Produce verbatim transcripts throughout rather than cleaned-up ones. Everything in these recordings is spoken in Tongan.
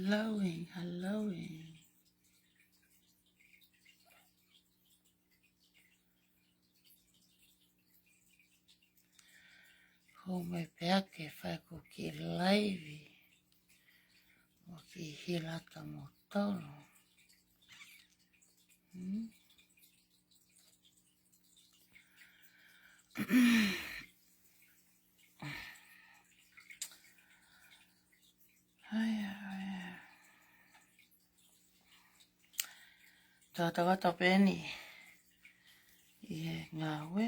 Halloween, Halloween. Hou mai pē ke fai ʻeku kiʻi laivi mo e kiʻi hila ʻa kimoutolu. Hmm? Hai, hai. Tau tau atu pē eni ʻi he ngāue.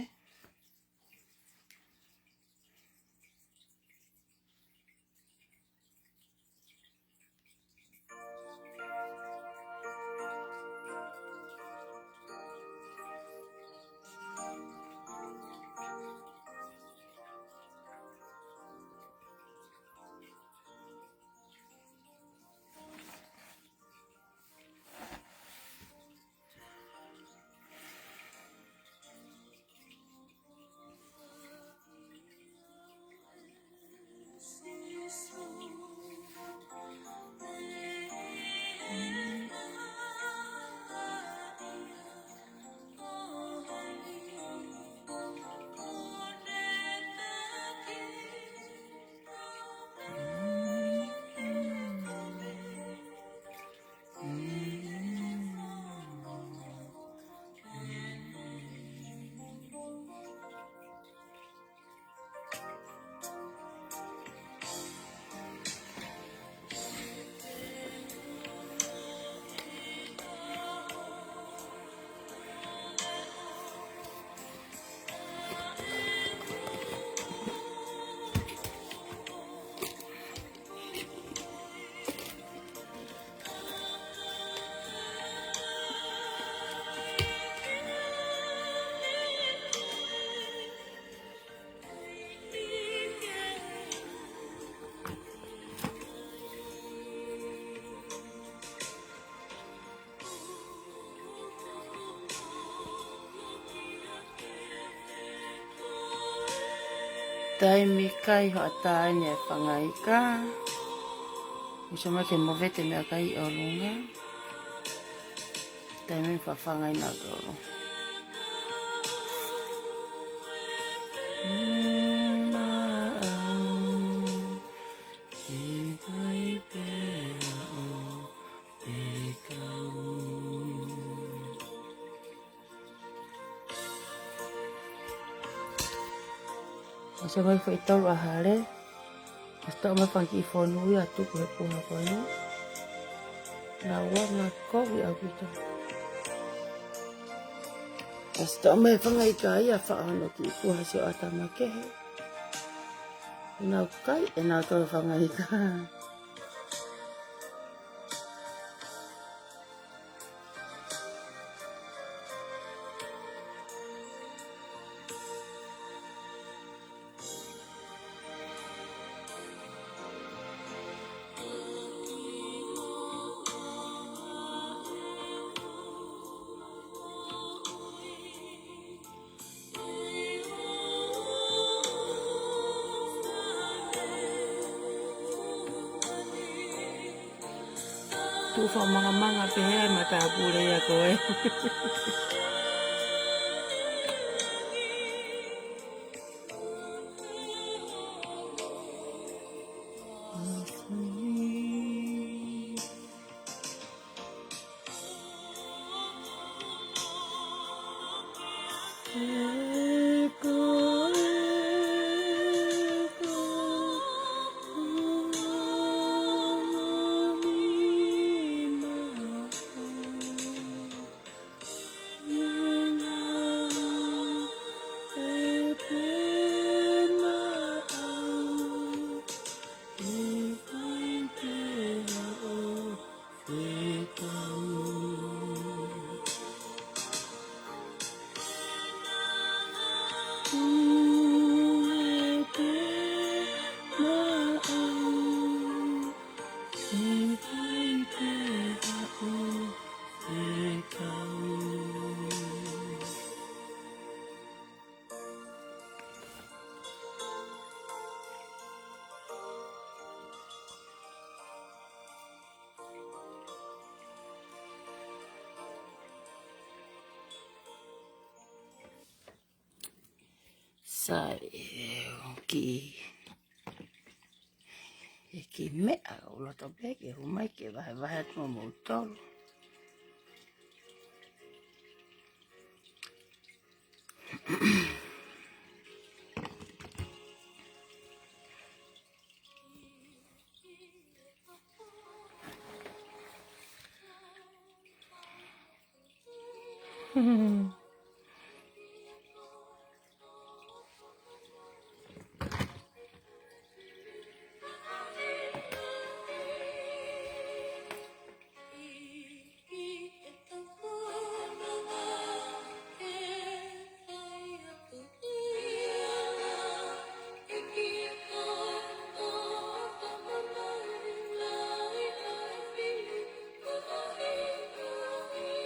Taimi kai hoʻatā ʻeni e fanga ika. Uso mai ke movete meʻakai ʻolunga. Taimi fafanga ʻi nautolu. Mm, ah, ah. Ikai pea o e kau. ʻOsi mai foʻi tolu ʻa Hale. ʻOsi toʻo mai fanga kiʻi fonu ia tuku he puha ko eni. Naʻa ua ngā kovi ʻaupito. ʻOsi toʻo mai fanga ika ia faʻa hono kiʻi puha siʻo ʻatamakehe. Nau kai ʻe nautolu fanga ika. Tuʻu faʻa mangamanga pehē ʻa e matāpule ia ko ē. Sai, ʻe, ʻoku ʻi ai e kiʻi meʻa ʻoku ou loto pē ke hū mai ke vahevahe atu mo moutolu.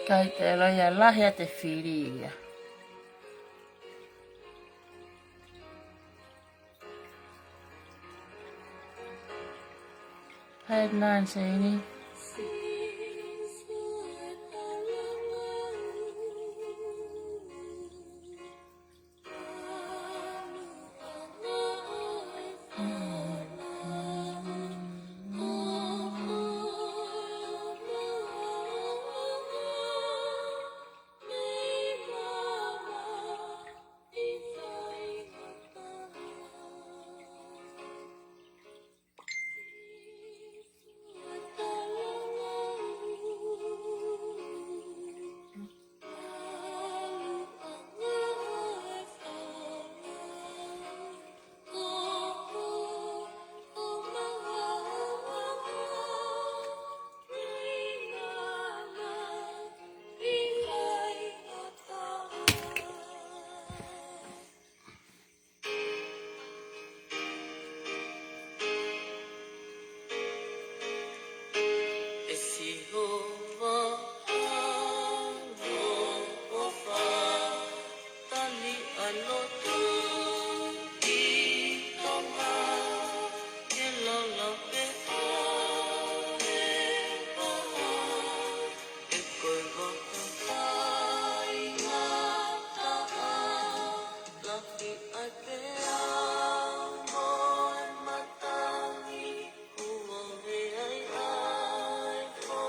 Kai te loia lahi ʻa e fili ia. Hai, Nancy, ini. ʻE Sihova, ʻofa, tali ʻa e lotu ki Tonga, ke lolo pē ʻa e paha, ʻe koe vakai ngata ʻa lahi ai pē ʻa e moe matangi, kuo ʻave ai ʻa e fo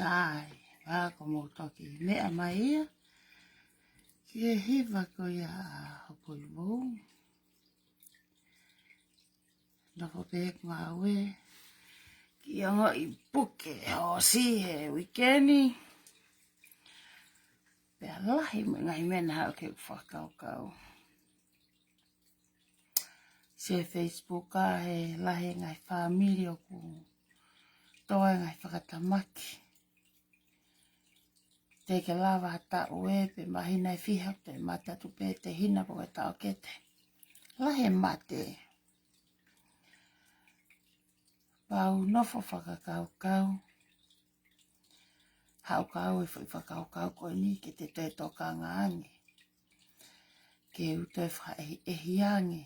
ʻAi, ā, ko mou toki meʻa mai ia ki he hiva ko ia ʻa Hopoivou. Nofo pē ʻeku ngāue, kiʻi ongoʻi puke hoosi he uike ni. Pea lahi mo e ngaahi meʻa naʻa haʻu ke u fakakaukau. Sio he Facebook ʻa e lahi e ngaahi fāmili ʻoku toe ngaahi fakatamaki. Teʻeki lava ha taʻu ʻe pe māhina ʻe fiha, te mate atu pē te hina pe ko e taʻokete. Lahi e mate. Pea u nofo fakakaukau. Haʻu ka ʻoku ou fakakaukau ko eni ke te toe tokanga ange. Ke u toe fakaʻehiʻehi ange.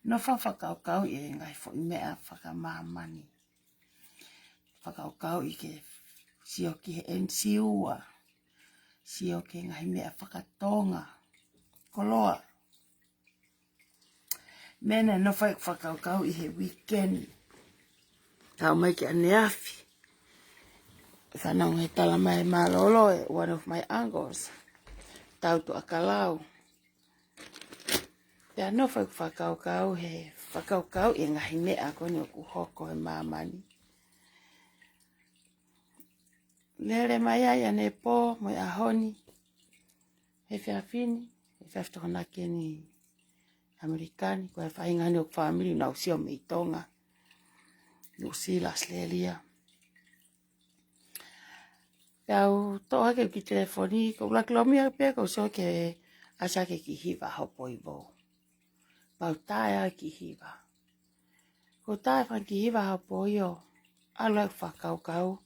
Nofo fakakaukau ʻi he ngaahi foʻi meʻa fakamāmani. Fakakaukau ʻi ke sio ki he ʻenisiua. Sio ki he ngaahi meʻa fakatonga. Koloa. Meʻa naʻe nofo ʻeku fakakaukau ʻi he uike ni. Taʻu mai ki ʻaneafi. Fanongo he tala mai mālōlō ʻe one of my uncles. Tautu ʻa Kalau. Pea nofo ʻeku fakakaukau he fakakaukau ʻi he ngaahi meʻa ko eni ʻoku hoko he māmani. Lele mai ai ʻanepō mo e ʻaho ni. He efiafi ni, he efiafi Tokonaki eni ʻAmelika ni, ko e faʻahinga ni ʻoku fāmili naʻa nau sio mei Tonga, Nuʻusila, Australia. Pea u toʻo hake ʻeku kiʻi telefoni, ko ʻeku lakilomi ʻa pē ko u sio ke ʻasi hake kiʻi hiva Hopoivou. Pea u tā ʻeku kiʻi hiva. Ko u tā ʻeku kiʻi hiva Hopoivou, ʻalu ʻeku fakakaukau.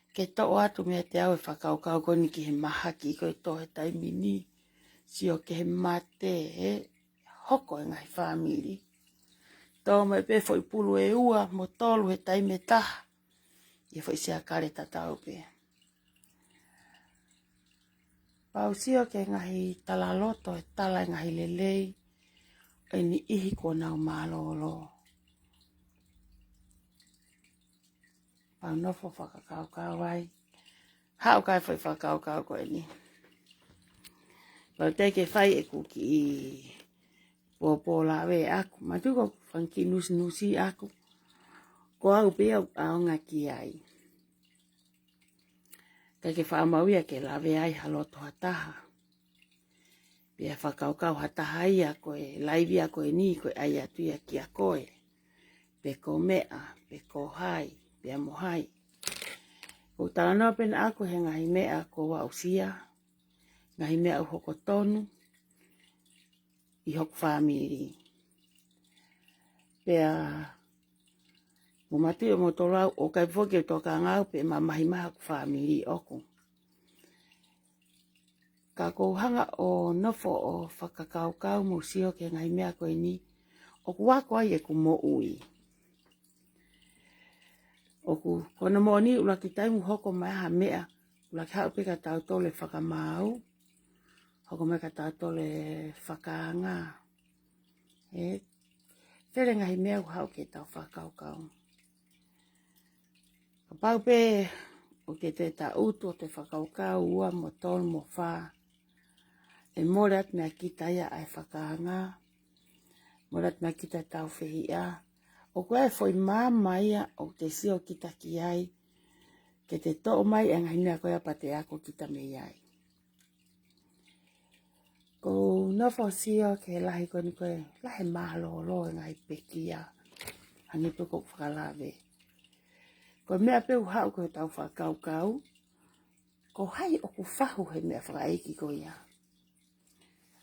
Ke toʻo atu meiate au e fakakaukau ko eni ki he mahaki ko e tō he taimi ni. Sio ki he mate ʻe hoko he ngaahi fāmili. Tō mai pē foʻi pulu ʻe ua mo tolu he taimi ʻe taha. ʻI he foʻi siakale tatau pē. Pea u sio ki he ngaahi talaloto, he tala e ngaahi lelei ʻa e niʻihi kuo nau mālōlō. Pea u nofo fakakaukau ai. Haʻu ka ʻi he foʻi fakakaukau ko eni. Pea u teʻeki fai ʻeku kiʻi pōpō lave ʻaku. Mātuʻa ko e fanga kiʻi nusinusi ʻaku. Ko au pē ʻoku ʻaonga ki ai. Ka ke faʻa maʻu ia ke lave ai ha loto ha taha. Pea fakakaukau ha taha ia ko e laivi ʻa ko eni ko e ʻai atu ia kia koe. Pe ko meʻa, pe ko hai, pea mo hai. Ko u talanoa pē ʻaku he ngaahi meʻa ko u aʻusia, ngaahi meʻa ʻoku hoko tonu, ʻi hoku fāmili. Pea, mo mātuʻa mo tolau, ʻoku ʻikai foki ke u tokanga au pe mamahi mai hoku fāmili ʻoku. Ka ko u hanga ʻo nofo ʻo fakakaukau mo sio ki he ngaahi meʻa ko eni, ʻoku ako ai ʻeku moʻui. ʻOku, ko hono moʻoni ʻuluaki taimi ʻoku hoko mai ha meʻa, ʻuluaki haʻu pē kia tautolu e fakamaau, hoko mai kia tautolu e fakaanga. ʻE, fele ngaahi meʻa ʻoku haʻu ke tau fakakaukau. Kapau pē ʻoku te taʻutu ʻo te fakakaukau ua mo tolu mo fā. ʻE mole atu meia kita ia ʻa e fakaanga. Mole atu meia kita e taufehiʻa. ʻOku ʻi ai e foʻi maama ia ʻoku te sio kita ki ai. Ke te toʻo mai e ngaahi meʻa ko ia pea te ako kita mei ai. Ko u nofo sio ki he lahi ko eni ko e lahi mālōlō e ngaahi pekia. Hangē pē ko ʻeku fakalave. Ko e meʻa pē ʻoku haʻu ko e tau fakakaukau. Ko hai ʻoku fahu he meʻa fakaʻeiki ko ia.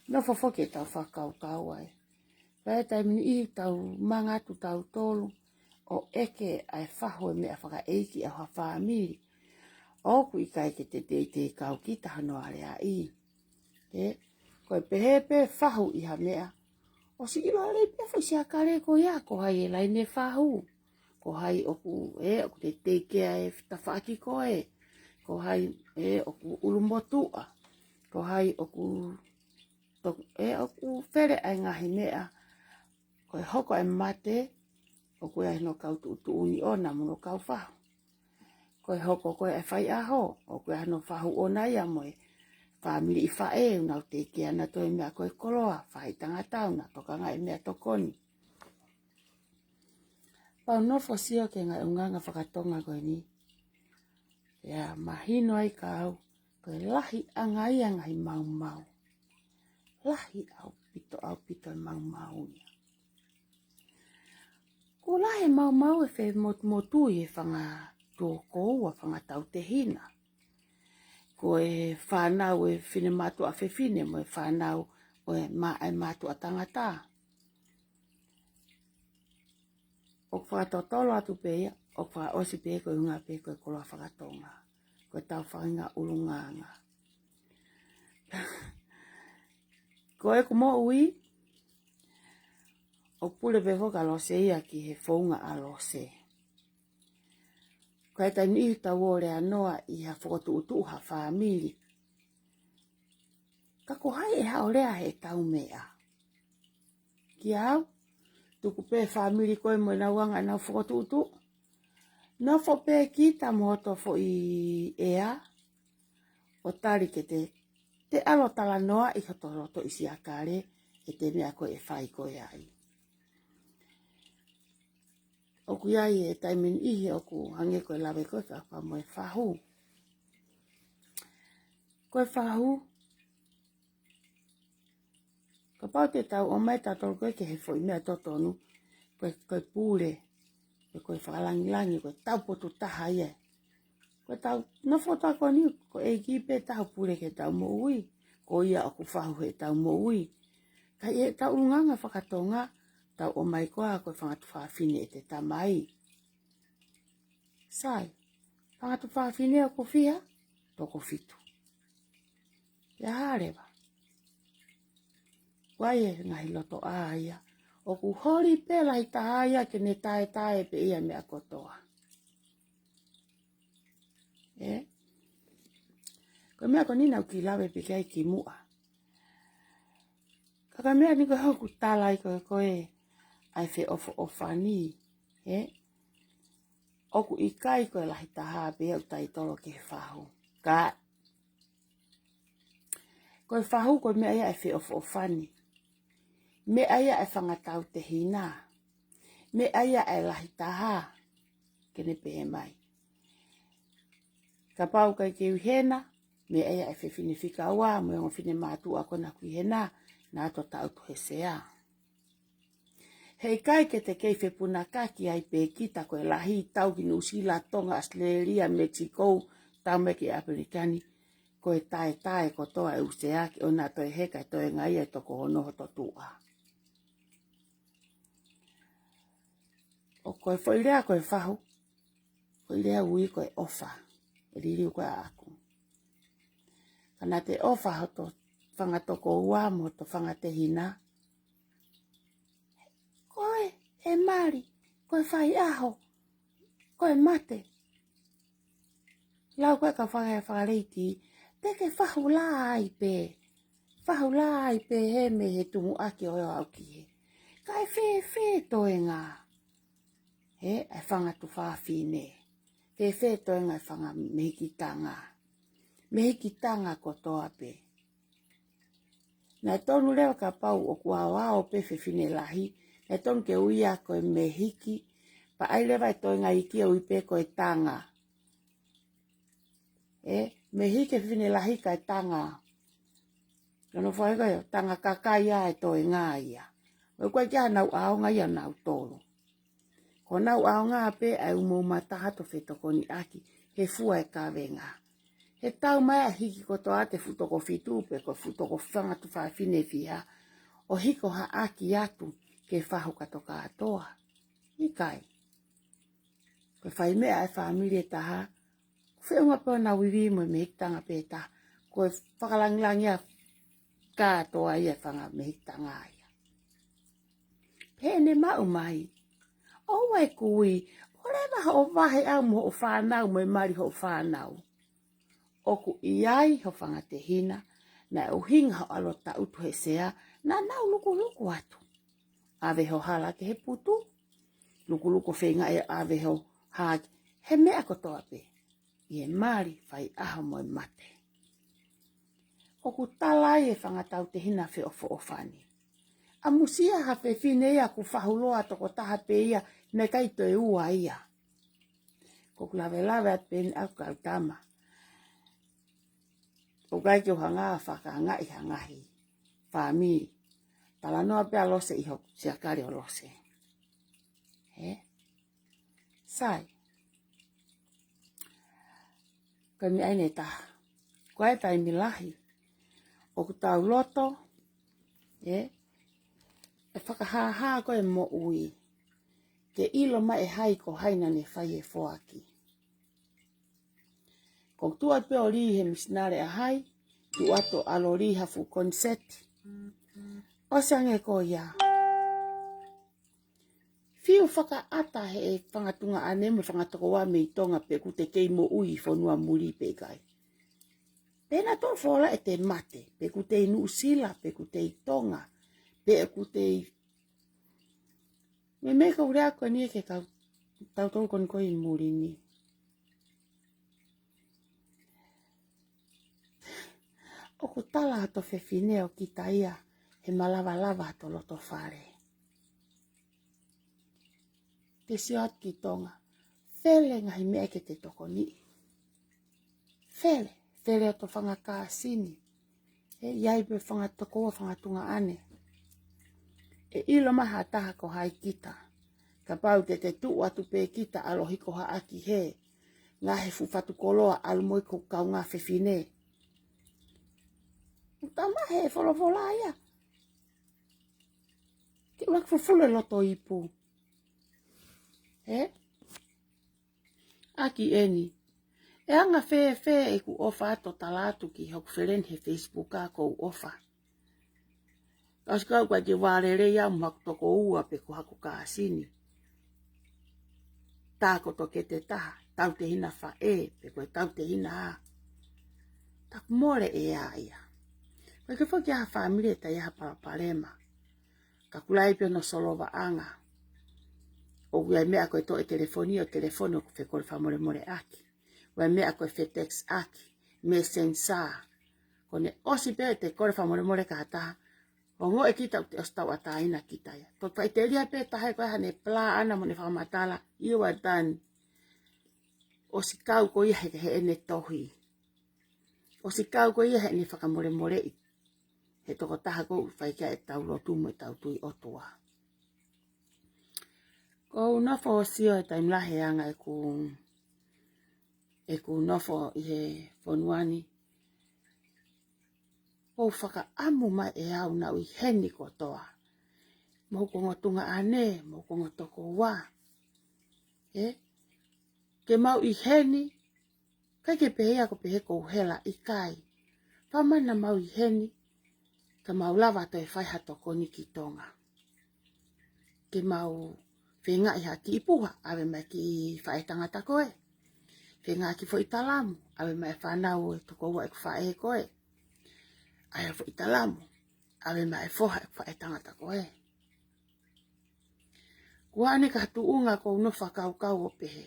Nofo foki e tau fakakaukau ai. Pea taimi ni ʻi tau manga atu tautolu ʻo ʻeke ʻa e fahu e meʻa fakaʻeiki ʻa ha fāmili. ʻOku ʻikai ke te teitei kau kita hano aleaʻi. ʻE, ko e pehē pē fahu ʻi ha meʻa. ʻOsi ʻilo lelei pē foʻi siakale ko ia, ko hai e laine fahu. Ko hai ʻoku, ʻe, ʻoku te teikea e tafaʻaki ko ē. Ko hai, ʻe, ʻoku ʻulumotuʻa. Ko hai ʻoku, to-, ʻe, ʻoku fele ʻa e ngaahi meʻa. Ko e hoko e mate, ʻoku ʻi ai hono kau tuʻutuʻuni ʻona mo hono kau fahu. ko e hoko ko ē e faiʻaho, ʻoku ʻi ai hano fahu ʻona ia mo e fāmili ʻi faʻē, ʻoku nau tekeʻi ʻa e toe meʻa ko e koloa, faʻahi tangata, ʻoku nau tokangaʻi e meʻatokoni. Pea u nofo ʻo sio ki he ngaahi ʻulungaanga fakatonga ko eni. ʻIo, mahino ai kia au, ko e lahi ange ia e ngaahi maumau. Lahi ʻaupito, ʻaupito e maumau ia. ʻOku lahi e maumau ʻi he femotumotu ʻi he fanga tuʻukoua, fanga tautehina. Ko e fānau e finemātuʻa fefine mo e fānau ʻo e mā-, e mātuʻa tangata. ʻOku fakatotolo atu pē ia, ʻoku fakaʻosi pē ko e ʻuhinga pē ko e koloa fakatonga. Ko e tau faʻahinga ʻulungaanga. Ko ʻeku moʻui, ʻoku pule pē foki ʻa Lose ia ki he founga ʻa Lose. Ko e taimi ʻe niʻihi tau ō ʻo lea noa ʻi ha fokotuʻutuʻu ha fāmili. Ka ko hai ʻe haʻu ʻo lea heʻetau meʻa? Kia au, tuku pē fāmili ko ē mo ʻenau anga ʻenau fokotuʻutuʻu. Nofo pē kita mo hoto foʻi ʻea, ʻo tali ke te, te ʻalu ʻo talanoaʻi hoto loto ʻi siakale, ʻi he meʻa ko ē ʻe fai ko ē ai. ʻOku ʻi ai e taimi ʻe niʻihi ʻoku hangē ko e lave ko ē faka mo e fahu. Ko e fahu, kapau te tau ō mai tautolu ko ē ki he foʻi meʻa totonu, ko e, ko e pule, pe ko e fakalangilangi, ko e taupotu taha ia. Ko e tau, nofo taha ko eni, ko e ʻEiki pē ʻoku tau pule ki heʻetau moʻui, ko ia ʻoku fahu heʻetau moʻui. Ka ʻi heʻetau ʻulungaanga fakatonga, tau ō mai ko ā ko e fanga tuofāfine ʻete tamai. Sai, fanga tuofāfine ʻoku fiha? Toko fitu. Pea hā leva. Ko e ngaahi lotoʻā ia. ʻOku holi pē lahi taha ia ke ne taetae pē ia meʻa kotoa. ʻE? Ko e meʻa ko eni naʻá ku kiʻi lave pē ki ai kimuʻa. Ka ko e meʻa ni ko ē ʻoku tala ai ko ē, ko e ʻai feʻofoʻofani, ʻe? ʻOku ʻikai ko e lahi taha pē ia ʻoku taitolo ki he fahu. Ka ko e fahu ko e meʻa ia ʻe feʻofoʻofani. Meʻa ia ʻe fanga tautehina. Meʻa ia ʻe lahi taha. Ke ne pehē mai. Kapau ʻikai ke u ʻi hena, meʻa ia ʻe fefine fika ua, mo e ongo finemātuʻa ko ena ʻoku ʻi hena, naʻa to taʻutu he sea. Heʻikai ke te kei fepunakaki ai pē kita ko e lahi tau ki Nuʻusila, Tonga, ʻAositelēlia, Mekisiko, tau mai ki ʻApelikani, ko e taetae kotoa ʻe ʻū sea ke ʻoua naʻa toe heka e toenga ia ʻe toko ono hoto tuʻa. ʻO ko e foʻi lea ko e fahu, foʻi lea ui ko e ʻofa, ʻe liliu ko ē ʻaʻaku. Ka naʻa te ʻofa hoto fanga tokoua mo hoto fanga tehina. Ko e, ʻe mali, ko e faiʻaho, ko e mate. Lau ko ē ka faka-, fakaleiti, te ke fahu lā ai pē. Fahu lā ai pē he mei he tumuʻaki ʻo e ʻaho ki hē. Kae fēfē toenga. He, ʻa e fanga tuofāfine. Fēfē toenga e fanga mehikitanga. Mehikitanga kotoa pē. Naʻe tonu leva kapau ʻoku aoao pē fefine lahi. Naʻe tonu ke ui ia ko e mehiki. Pea ʻai leva e toenga iiki ʻo ui pē ko e tanga. ʻE, mehiki e fefine lahi kae tanga. Ko hono faʻahinga ko e tanga kakai ʻa e toenga ia. ʻOku ʻikai ke ʻi ai hanau ʻaonga ia ʻonautolu. Ko honau ʻaonga pē ʻa e umo mataha to fetokoniʻaki, he fua e kavenga. He tau mai ʻa e hiki kotoa ʻa e fuʻu toko fitu pe ko e fuʻu toko fanga tuofāfine fiha, ʻo hiko haʻaki atu ke fahu kātoa kātoa. ʻIkai. Ko e fai meʻa ʻa e fāmili ʻe taha, feʻunga pē ʻona uivi mo e mehikitanga pē taha, ko e fakalangilangi ia kātoa ia e fanga mehikitanga ia. Pea ne maʻu mai, ʻoua ʻe kui, ʻoleva hoʻo vahe ʻau mo hoʻo fānau mo e mali hoʻo fānau. ʻOku ʻi ai ho fanga tehina, naʻe ʻuhinga hoʻo ʻalu ʻo taʻutu he sea, naʻa nau lukuluku atu. ʻAve ho hala ki he putu, lukuluku feinga ʻe ʻave ho haki, he meʻa kotoa pē. ʻi he mali, faiʻaho mo e mate. ʻOku tala ai e fanga tautehina feʻofoʻofani. ʻAmusia ha fefine ia kuo fahuloa tokotaha pē ia, naʻe ʻikai toe ua ia. Ko ʻeku lavelave atu pē eni ʻaku kau tama. ʻOku ʻikai ke u hanga ʻo fakaangaʻi ha ngaahi fāmili. Talanoa pē ʻa Lose ʻi hoku siakale ʻo Lose. Hē? Sai. Ko e meʻa eni ʻe taha. Ko e taimi lahi ʻoku tau loto, ē, ʻe fakahāhā ko e moʻui, ke ʻilo mai ʻe hai ko hai naʻa ne fai e foaki. Ko e tuʻu atu pē ʻo lī he misinale ʻa hai, tuʻu atu ʻo ʻalu ʻo lī ha fuʻu koniseti. ʻOsi ange ko ia. Fiu fakaʻata he fanga tuongaʻane mo e fanga tokoua mei Tonga pe ʻoku te kei moʻui ʻi fonua muli pe ʻikai. Pe naʻa tō fola ʻete mate, pe ʻoku te ʻi Nuʻusila, pe ʻoku te ʻi Tonga, pe ʻoku te ʻi meimei ko e lea ko eni ke kau tautolu ko eni ko ē ʻi muli ni. ʻOku tala ʻa e fefine ʻo kita ia he malavalava ʻa e loto fale. Te sio atu ki Tonga. Fele ngaahi meʻa ke te tokoniʻi. Fele, fele ʻo e fanga kāsini. ʻE ʻi ai pē fanga tokoua fanga tuongaʻane. ʻE ʻilo mai ha taha ko hai kita. Kapau te te tuʻu atu pē kita ʻalu ʻo hiko haʻaki he ngaahi fuʻu fatukoloa ʻalu mo e ko e kaungā fefine. Uta mai he folofola ia. Ke ʻuluaki fufulu e loto ipu. Hē? ʻAki eni. ʻE anga fēfē ʻeku ʻofa atu ʻo tala atu ki hoku feleni he Facebook ʻa ʻeku ʻofa. Ka ʻosi kau ʻikai ke vālelei au mo haku tokoua pe ko haku kāsini. Tākoto ke te taha, tautehina faʻē, pe ko e tautehina ā. Taku mole ʻe ʻa ia. Ko e ke foki ha fāmili ʻe ʻi ai ha palopalema. Ka ʻoku lahi pē hono solovaʻanga. ʻOku ʻi ai meʻa ko e toʻo e telefoni ʻo telefoni ʻo fekole fakamolemoleʻaki. ʻOku ʻi ai meʻa ko e fetekiʻaki, messenger. Ko ʻene ʻosi pē ʻete kole fakamolemole ki ha taha. Ongoʻi kita ʻoku te ʻosi tauʻatāina kita ia. Toki faʻiteliha pē taha ko ē haʻane pela ʻana mo ʻene fakamatala, you are done. ʻOsi kau ko ia he, heʻene tohi. ʻOsi kau ko ia heʻene fakamolemoleʻi. He tokotaha ʻoku fai ki ai ʻetau lotu mo ʻetau tui ʻOtua. ʻOku ou nofo ʻo sio he taimi lahi he anga ʻeku, ʻeku nofo ʻi he fonua ni. ʻOku fakaʻamu mai ʻe au naʻa ku ʻi heni kotoa. Mo hoku ongo tuongaʻane, mo hoku ongo tokoua. Ē? Ke mau ʻi heni, ʻikai ke pehē ia ko e pehē ʻoku ou hela, ʻikai. Fakamana mau ʻi heni, ka mau lava toe fai ha tokoni ki Tonga. Ke mau feingaʻi ha kiʻi puha, ʻave mai ki faʻētangata ko ē. Feingaʻi ha kiʻi foʻi talamu, ʻave mai e fānau ʻo e tokoua ʻeku faʻē ko ē. ʻAi ha foʻi talamu, ʻave mai e foha ʻeku faʻētangata ko ē. Kuo ʻi ai ʻeni ha tuʻunga ʻoku ou nofo fakakaukau ʻo pehē.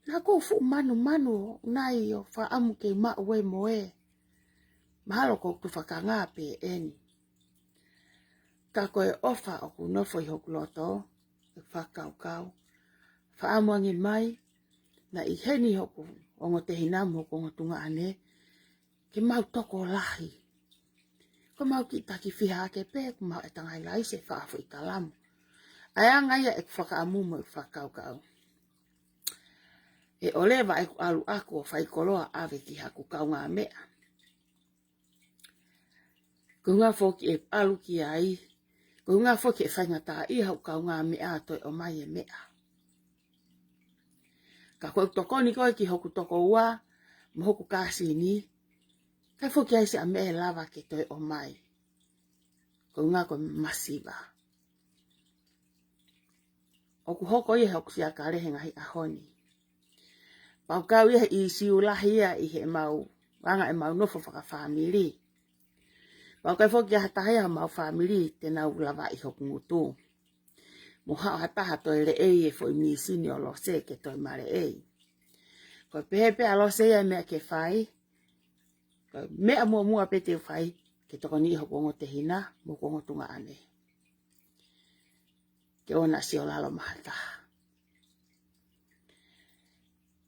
Naʻa ʻoku ou fuʻu manumanu ʻo ʻuhinga ʻo fakaʻamu ke maʻu e moʻui. Mahalo ʻoku ou tufakanga pē ʻeni. Ka ko e ʻofa ʻoku nofo ʻi hoku loto, ʻeku fakakaukau. Fakaʻamu ange mai, naʻa ʻi heni hoku ongo tehina mo hoku ongo tuongaʻane, ke mau tokolahi. Ko mau kiʻi taki fiha ake pē, ko mau ʻe tangai laise faʻa foʻi talamu. ʻA e anga ia ʻeku fakaʻamu mo ʻeku fakakaukau. ʻE ʻoleva ʻeku ʻalu ʻaku ʻo fai koloa ʻave ki haku kaungāmeʻa. Ko e ʻuhinga foki ʻeku ʻalu ki ai, ko e ʻuhinga foki ʻe faingataʻaʻia haku kaungāmeʻa ʻo toe ʻomai e meʻa. Ka ko ʻeku tokoni ko ē ki hoku tokoua, mo hoku kāsini, ʻikai foki ʻi ai siʻa meʻa ʻe lava ke toe ʻomai. Ko e ʻuhinga ko e masiva. ʻOku hoko ia he ʻoku siakale he ngaahi ʻaho ni. Pau kau ia he ʻīsiu lahi ia ʻi heʻemau, anga ʻemau nofo fakafāmili. Pau ʻikai foki ha taha ia heʻemau fāmili te nau lavaʻi hoku ngutu. Mo haʻu ha taha toe leʻei e foʻi mīsini ʻo Lose ke toe maleʻei. Ko e pehē pē ʻa Lose ia e meʻa ke fai. Ko e meʻa muʻomuʻa pē te u fai, ke tokoniʻi hoku ongo tehina mo hoku ongo tuongaʻane. Ke ʻoua naʻa sio lalo mai ha taha.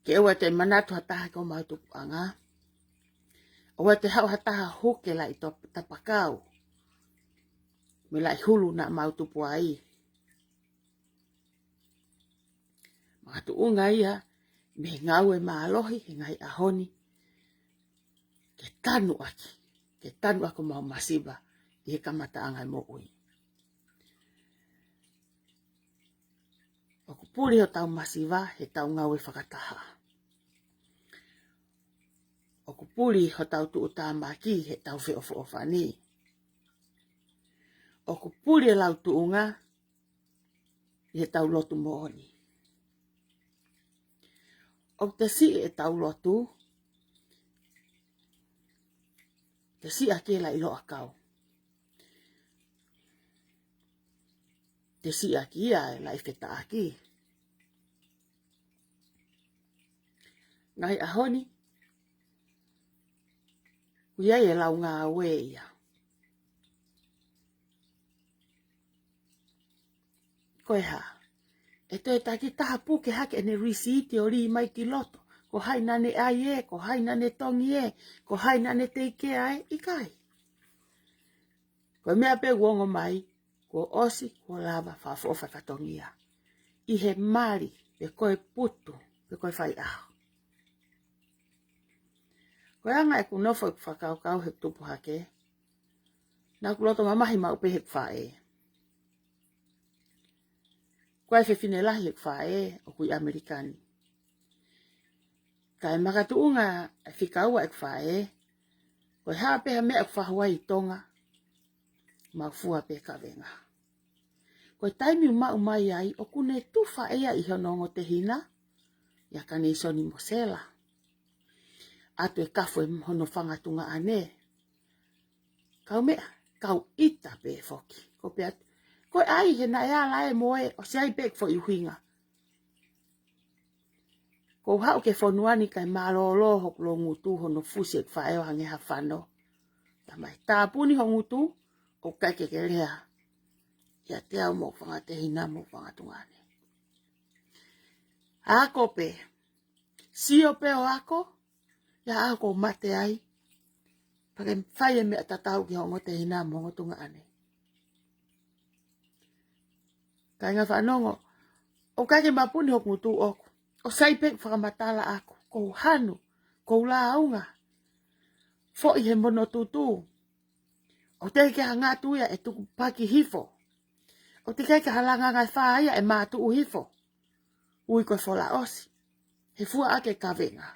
Ke ʻoua te manatu ha taha ki homau tupuʻanga. ʻOua te haʻu ha taha huke laʻi top-, tapakau mo e laʻi hulu naʻa mau tupu ai. Makatuʻunga ia mei he ngāue mālohi he ngaahi ʻaho ni, ke tanu ʻaki, ke tanu ʻaki homau masiva ʻi he kamataʻanga e moʻui. ʻOku puli hotau masiva heʻetau ngāue fakataha. ʻOku puli hotau tuʻutāmaki heʻetau feʻofoʻofani. ʻOku puli e lau tuʻunga ʻi heʻetau lotu moʻoni. ʻOku te siʻi ʻetau lotu, te siʻaki e laʻi loʻakau. Te siʻaki ia e laʻi fetaʻaki. Ngaahi ʻaho ni, ʻoku ʻi ai e lau ngāue ia. Ko e hā? ʻE toe takitaha puke hake ʻene lisiiti ʻo lī mai ki loto. Ko hai naʻa ne ʻai ē, ko hai naʻa ne tongi ē, ko hai naʻa ne teikea ē, ʻikai. Ko e meʻa pē ʻoku ongo mai, kuo ʻosi, kuo lava, fakaʻofoʻofa e fatongia. ʻI he mali, pe ko e putu, pe ko e faiʻaho. Ko e anga ʻeku nofo ʻeku fakakaukau he tupu hake, naʻa ku loto mamahi maʻu pē heʻeku faʻē. Ko e fefine lahi heʻeku faʻē, ʻoku ʻi ʻAmelika ni. Kae makatuʻunga e fika ua ʻeku faʻē, ko e hā pē ha meʻa ʻoku fahu ai ʻi Tonga, mau fua pē kavenga. Ko e taimi ʻoku maʻu mai ai, ʻoku ne tufa ia ʻi hono ongo tehina, ʻia Kaneisoni mo Sela. ʻAtu e kafu e hono fanga tuongaʻane. Kaumeʻa, kau ʻita pē foki. Ko pea, ko e ʻai he naʻe ala ē mo ē, ʻosi ʻai pē ʻeku foʻi ʻuhinga. Ko u haʻu ki he fonua ni kae mālōlō hoku loungutu hono fusi ʻeku faʻē ʻo hangē ha fano. Talamai tāpuni ho ngutu, ʻoku ʻikai ke ke lea ʻiate au mo hoku fanga tehina mo hoku fanga tuongaʻane. Ako pē, sio pē ʻo ako, ʻi he ʻaho ʻoku ou mate ai, pea ke fai e meʻa tatau ki ho ongo tehina mo ho ongo tuongaʻane. Kāinga fanongo, ʻoku ʻikai ke mapuni hoku ngutu ʻoku. ʻOsi ʻai pē ʻeku fakamatala ʻaku, ʻoku ou hanu, ʻoku ou lāunga. Foʻi he mono tutu. ʻOku teʻeki ke hanga atu ia ʻe tuku paki hifo. ʻOku teʻeki ke halanga ngai fā ia ʻe mātuʻu hifo. Ui ko e fola ʻosi. He fua ʻaki e kavenga.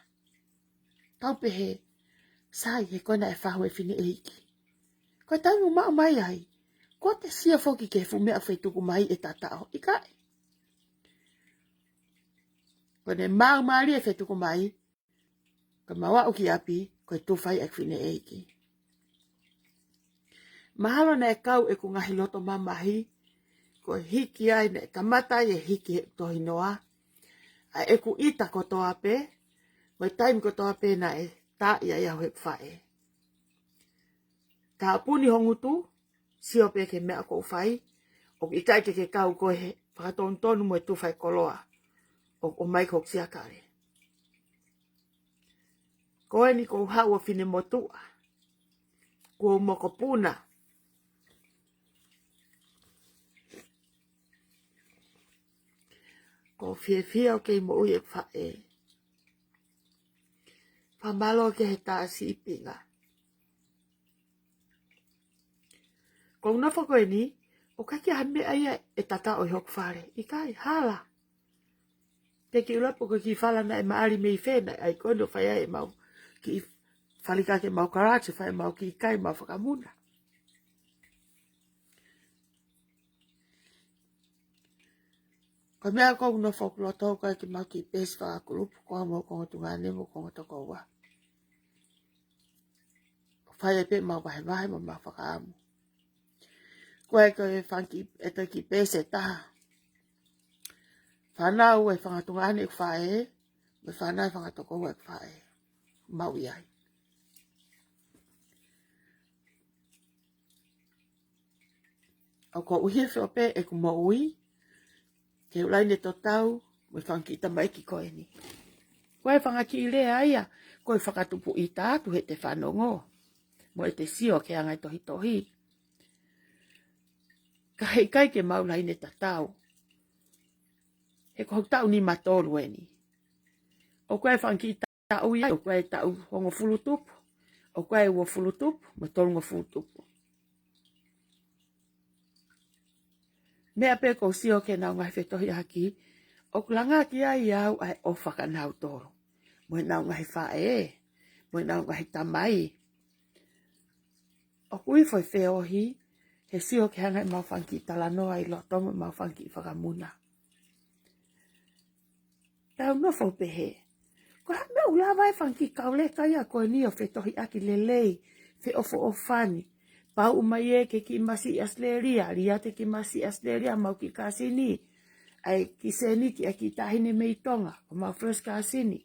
Kau pehē, sai he ko ena ʻe fahu e fineʻeiki. Ko e taimi ʻoku maʻu mai ai, kuo te sio foki ki he fuʻu meʻa ʻoku fetuku mai ʻe tataʻo, ʻikai. Ko ʻene maumali e fetuku mai, ko e mau aʻu ki ʻapi, ko e tufa ia ʻeku fineʻeiki. Mahalo naʻe kau ʻeku ngaahi loto mamahi, ko e hiki ai naʻe kamata ai e hiki he tohinoa, ʻa ʻeku ʻita kotoa pē, mo e taimi kotoa pē naʻe tā ia ia ʻo heʻeku faʻē. Tāpuni ho ngutu, sio pē ki he meʻa ʻoku ou fai, ʻoku ʻikai ke ke kau koe he fakatonutonu mo e tufa e koloa, ʻoku ʻomai ki hoku siakale. Ko eni ʻoku ou haʻu ʻo finemotuʻa. Kuo u mokopuna. ʻOku ou fiefia ʻoku kei moʻui ʻeku faʻē. Fakamālō ki he tā sīpinga. ʻOku ou nofo ko eni, ʻoku ʻikai ke ʻi ai ha meʻa ia ʻe tataʻo ʻi hoku fale. ʻIkai, hala. Te ki ula poko ki fala naʻe maʻali mei fē naʻe ʻai ko eni ʻo fai ai ʻemau kiʻi falikaki ʻemau kalaati, fai ʻemau kiʻi kai ʻemau fakamuna. Ko e meʻa ʻoku ou nofo ʻoku loto ko e kiʻi mau kiʻi peesi fakakulupu, ko au mo hoku ongo tuongaʻane mo hoku ongo tokoua. ʻO fai ai pē ʻemau vahevahe mo ʻemau fakaʻamu. Ko e ko e fanga kiʻi, ʻe toe kiʻi peesi ʻe taha. Fānau e fanga tuongaʻane ʻeku faʻē, mo e fānau ʻa e fanga tokoua ʻeku faʻē. Maʻu ʻi ai. ʻOku ou ʻuhinga pē ʻeku moʻui ke u laine tatau mo e fanga kiʻi tamaiki ko eni. Ko e fanga kiʻi lea ia, ko e fakatupu ʻita atu heʻete fanongo mo ʻete sio ki he anga e tohitohi. Ka heʻikai ke mau laine tatau. He ko hoku taʻu nima tolu eni. ʻOku ʻi ai e fanga kiʻi taʻu ia, ʻoku ʻi ai e taʻu hongofulu tupu, ʻoku ʻi ai e uofulu tupu, mo e tolungofulu tupu. Meʻa pē ʻoku ou sio ki heʻenau ngaahi fetohiʻaki, ʻoku langaki ai au ʻa e ʻofa kia nautolu, mo ʻenau ngaahi faʻē, mo ʻenau ngaahi tamai. ʻOku ʻi ai e foʻi feohi he sio ki he anga ʻemau fanga kiʻi talanoa ʻi loto mo ʻemau fanga kiʻi fakamuna. Tau nofo pehē, ko e hā e meʻa ʻoku lava ai e fanga kiʻi kau leka ia ko eni ʻo fetohiʻaki lelei, feʻofoʻofani? Pau mai ē ke kiʻi masi ʻi ʻAositelēlia, liate kiʻi masi ʻi ʻAositelēlia, mau kiʻi kāsini. ʻAi kiʻi sēniti ʻa e kiʻi taʻahine mei Tonga, ko mau first kāsini.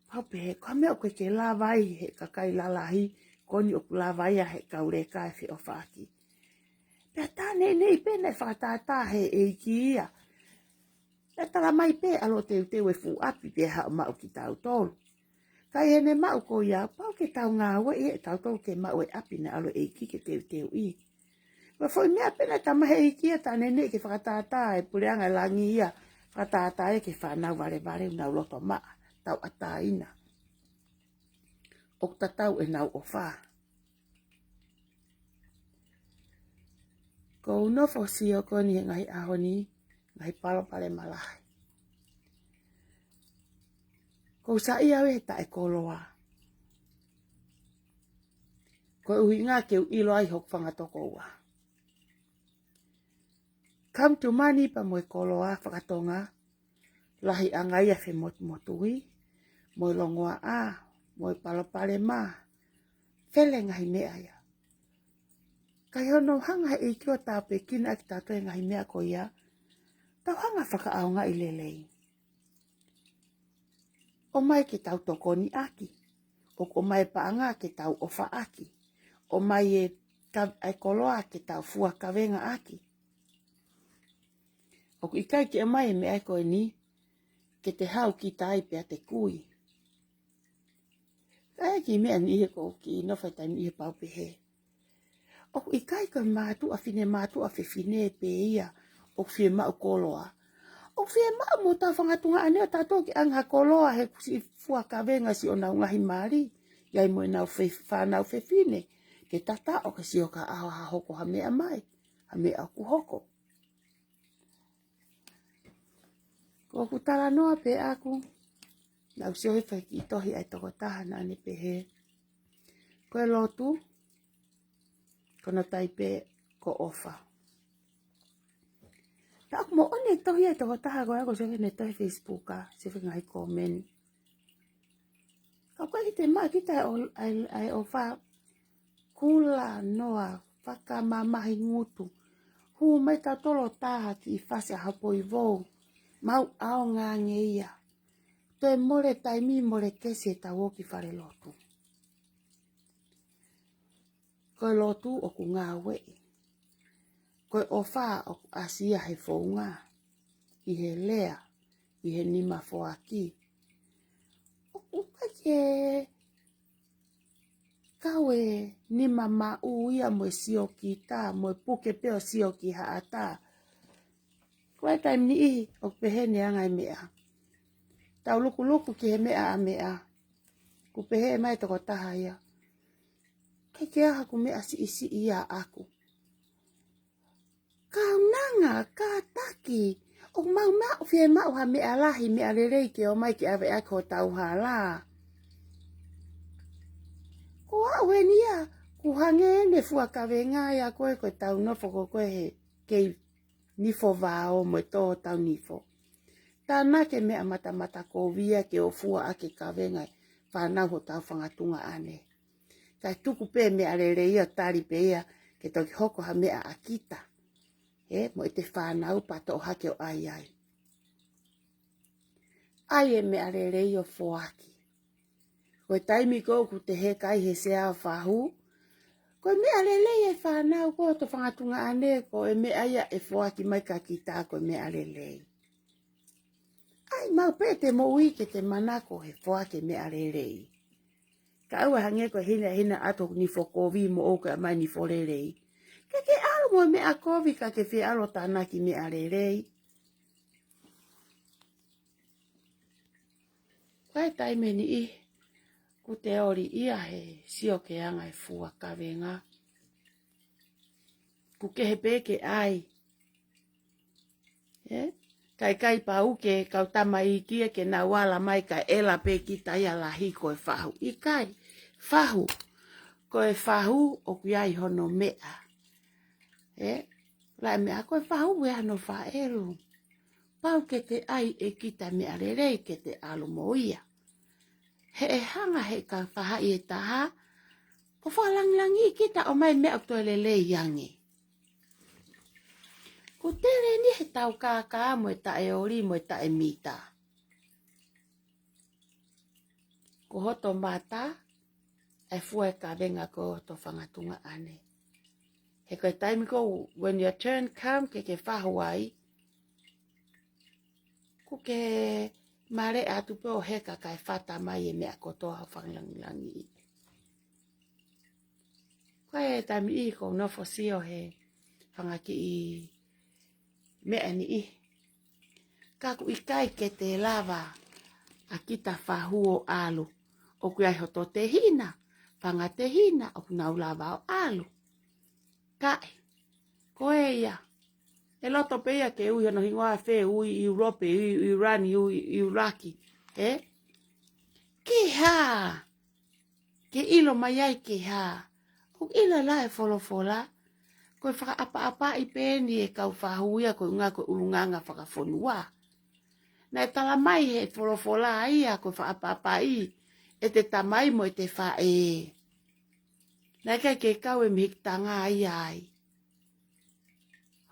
Pau pehē, ko e hā e meʻa ʻoku ʻikai ke lava ai he kakai lalahi, ko eni ʻoku lava ai ʻe he kau leka e feʻofaʻaki. Pea tā neʻineʻi pē naʻe fakatātā he ʻEiki ia. Pea tala mai pē ʻalu ʻo teuteu e fuʻu ʻapi pea haʻu ʻo maʻu kitautolu. Ka ʻi heʻene maʻu ko ia, pau ke tau ngāueʻi ʻe tautolu ke maʻu e ʻapi naʻe ʻalu e ʻEiki ke teuteuʻi. Ko e foʻi meʻa pē naʻe tala mai he ʻEiki ia, tā neʻineʻi ke fakatātā e puleʻanga ʻo e langi ia, fakatātā ia ki he fānau valevale ʻoku nau loto maʻa, tauʻatāina. ʻOku tatau ʻenau ʻofa. ʻOku ou nofo ʻo sio ko eni he ngaahi ʻaho ni, ngaahi palopalema lahi. ʻOku ou saiʻia au he taʻekoloa. Ko e ʻuhinga ke u ʻilo ai hoku fanga tokoua. Come to money pea mo e koloa fakatonga, lahi ange ia e femotumotuʻi, mo e longoaʻa, mo e palopalema, fele ngaahi meʻa ia. Ka ʻi hono hanga he ʻEiki ʻo tāpuekina ʻaki kitautolu e ngaahi meʻa ko ia, tau hanga ʻo fakaʻaongaʻi lelei. ʻOmai ke tau tokoniʻaki. ʻOku ʻomai e paʻanga ke tau ʻofaʻaki. ʻOmai e ka-, e koloa ke tau fua kavengaʻaki. ʻOku ʻikai ke ʻomai e meʻa ko eni ke te hau kita ai pea te kui. Ka ʻi ai e kiʻi meʻa niʻihi ʻoku ou kiʻi nofo he taimi niʻihi pau pehē, ʻoku ʻikai ko e mātuʻa fefine, mātuʻa fefine pē ia ʻoku fiemaʻu koloa. ʻOku fiemaʻu mo hotau fanga tuongaʻane ʻo tautolu ke ʻoange ha koloa he kuo siʻi fua kavenga siʻonau ngaahi mali, ʻi ai mo ʻenau fe-, fānau fefine, ke tata ʻo ke sio ka ʻaho ha hoko ha meʻa mai, ha meʻa ʻoku hoko. Ko ʻeku talanoa pē ʻaku, naʻá ku sio he fai kiʻi tohi ʻa e tokotaha naʻá ne pehē, ko e lotu, ko hono taipe ko ʻofa. Pea ʻoku moʻoni e tohi ʻa e tokotaha ko ē, ʻoku ou sio ki heʻene tohi Facebook ʻa, sio ki he ngaahi comment. Ka ʻoku ʻikai ke te maʻa kita ʻa e ʻo-, ʻa e, ʻa e ʻofa, kula noa, fakamamahi ngutu. Hū mai tautolu ʻo tā ha kiʻi fasi ʻa ha poivou. Mau ʻaonga ange ia. Toe mole taimi, mole kesi ʻetau ō ki falelotu. Ko e lotu ʻoku ngāueʻi. Ko e ʻofa ʻoku ʻasi ia he founga, ʻi he lea, ʻi he nima foaki. ʻOku ʻikai ke kau e nima maʻu ia mo e sio ki tā, mo e puke pē ʻo sio ki haʻatā. Ko e taimi niʻihi ʻoku pehē ni ʻa e ngaahi meʻa. Tau lukuluku ki he meʻa ʻa meʻa. Kuo pehē mai e tokotaha ia, ʻikai ke ʻi ai haku meʻa siʻisiʻi ia ʻaʻaku. Kaunanga, kātaki, ʻoku mau maʻu, fiemaʻu ha meʻa lahi, meʻa lelei ke ō mai ke ʻave ʻaki hotau hala. Ko au eni ia, kuo hangē ʻene fua kavenga ia ko ē, ko ʻetau nofo ko ē he kei nifo vao mo e tō hotau nifo. Tānaki e meʻa matamata kovi ia ke ō fua ʻaki e kavenga e fānau hotau fanga tuongaʻane. Kae tuku pē meʻa lelei ia ʻo tali pē ia ke toki hoko ha meʻa ʻa kita. Ē, mo ʻete fānau pea toʻo hake ʻo ʻai ai. ʻai e meʻa lelei ʻo foaki. Ko e taimi ko ē ʻoku te heka ai he sea ʻo fahu, ko e meʻa lelei e fānau ko ē ʻo hoto fanga tuongaʻane, ko e meʻa ia ʻe foaki mai kia kita ko e meʻa lelei. ʻAi maʻu pē ʻete moʻui ke te manako he foaki e meʻa lelei. Kae ʻoua hangē ko e hina, hina atu hoku nifo kovi mo ʻoku ʻomai nifo lelei. Ke ke ʻalu mo e meʻa kovi ka ke fie ʻalu ʻo tānaki meʻa lelei. Ko e taimi ʻe niʻihi, ʻoku te ʻoli ia he sio ki he anga e fua kavenga. ʻOku kehe pē ke ʻai. ʻE? Kae ʻikai pau ke kau tamaiki ia ke nau ala mai kae ʻela pē kita ia lahi ko e fahu. ʻIkai, fahu. Ko e fahu ʻoku ʻi ai hono meʻa. ʻE? Laʻi meʻa ko e fahu ʻoku ʻi ai hono faʻelu. Pau ke te ʻai ʻe kita meʻa lelei ke te ʻalu mo ia. He ʻe hanga he ka fahaʻi e taha, ʻo fakalangilangiʻi kita ʻo ʻomai meʻa ʻoku toe lelei ange. ʻOku tele ni he tau kākā mo e taʻeʻoli mo e taʻemita. Ko hoto mata, ʻe fua e kavenga ko ē ʻo hoto fanga tuongaʻane. He ko e taimi ko ē, when your turn come, ke ke fahu ai, ʻoku ke maleʻa atu pē ʻo heka kae fata mai e meʻa kotoa ʻo fakalangilangiʻi. Ko e taimi ʻe niʻihi ʻoku ou nofo ʻo sio he fanga kiʻi meʻa ʻe niʻihi. Ka ʻoku ʻikai ke te lava ʻa kita fahu ʻo ʻalu. ʻOku ʻi ai hoto tehina, fanga tehina, ʻoku nau lava ʻo ʻalu. Kae, ko e ia. ʻE loto pē ia ke ui hono hingoa fē, ui ʻIulope, ui ʻIulani, ui ʻIulaki. ʻE? Ke hā? Ke ʻilo mai ai ke hā? ʻOku ʻilo ʻe he folofola. Ko e fakaʻapaʻapaʻi pē eni e kau fahu ia ko e ʻuhinga ko e ʻulungaanga fakafonua. Naʻe tala mai he folofola ia ko e fakaʻapaʻapaʻi ʻe te tamai mo e te faʻē. Naʻe ʻikai ke kau e mehikitanga ia ai.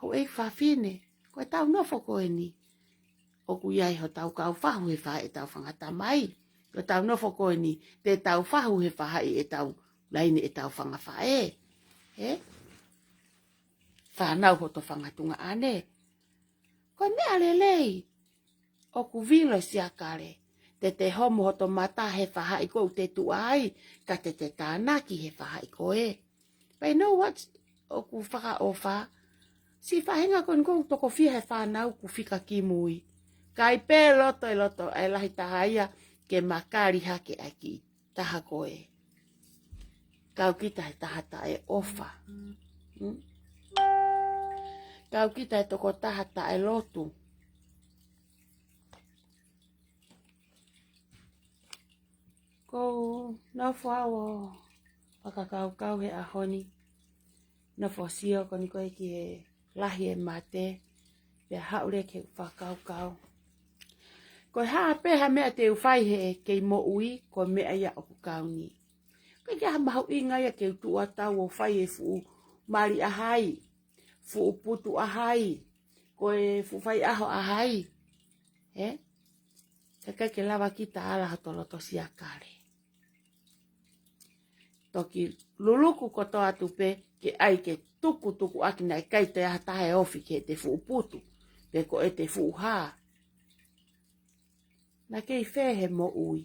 Houʻeiki fafine, ko e tau nofo ko eni. ʻOku ʻi ai hotau kau fahu he faʻē ʻetau fanga tamai. Ko e tau nofo ko eni, te tau fahu he faʻē ʻetau laine ʻetau fanga faʻē. ʻE? Fānau hoto fanga tuongaʻane. Ko e meʻa lelei, ʻoku vilo e siakale. Te te homo hoto mata he fahaʻi ko ē ʻoku te tuʻu ai, ka te te tānaki he fahaʻi ko ē. But you know what? ʻOku fakaʻofa. Siʻi faʻahinga ko eni ʻoku tokofia he fānau ʻoku fika ki mui. Kae pē loto ʻe loto ʻa e lahi taha ia ke makali hake ʻa e kiʻi taha ko ē. Kau kita he taha taʻeʻofa. Hmm? Kau kita he tokotaha taʻelotu. ʻOku ou nofo au ʻo fakakaukau he ʻaho ni. Nofo ʻo sio ko eni ko ē ki he lahi e mate, pea haʻu leva ke u fakakaukau. Ko e hā pē ha meʻa te u fai he kei moʻui, ko e meʻa ia ʻoku kau ni. ʻOku ʻikai ke ʻi ai ha mahuʻinga ia ke u tuʻu ʻo tau ʻo fai e fuʻu mali ʻa hai, fuʻu putu ʻa hai, ko e fuʻu faiʻaho ʻa hai. ʻE? Kae ʻikai ke lava kita ala hoto loto siakale. Toki luluku kotoa atu pē ke ʻai ke tukutuku ʻaki naʻe ʻikai toe ʻi ai ha taha ʻe ofi ki heʻete fuʻu putu, pe ko ʻete fuʻu hā. Naʻa kei fē he moʻui.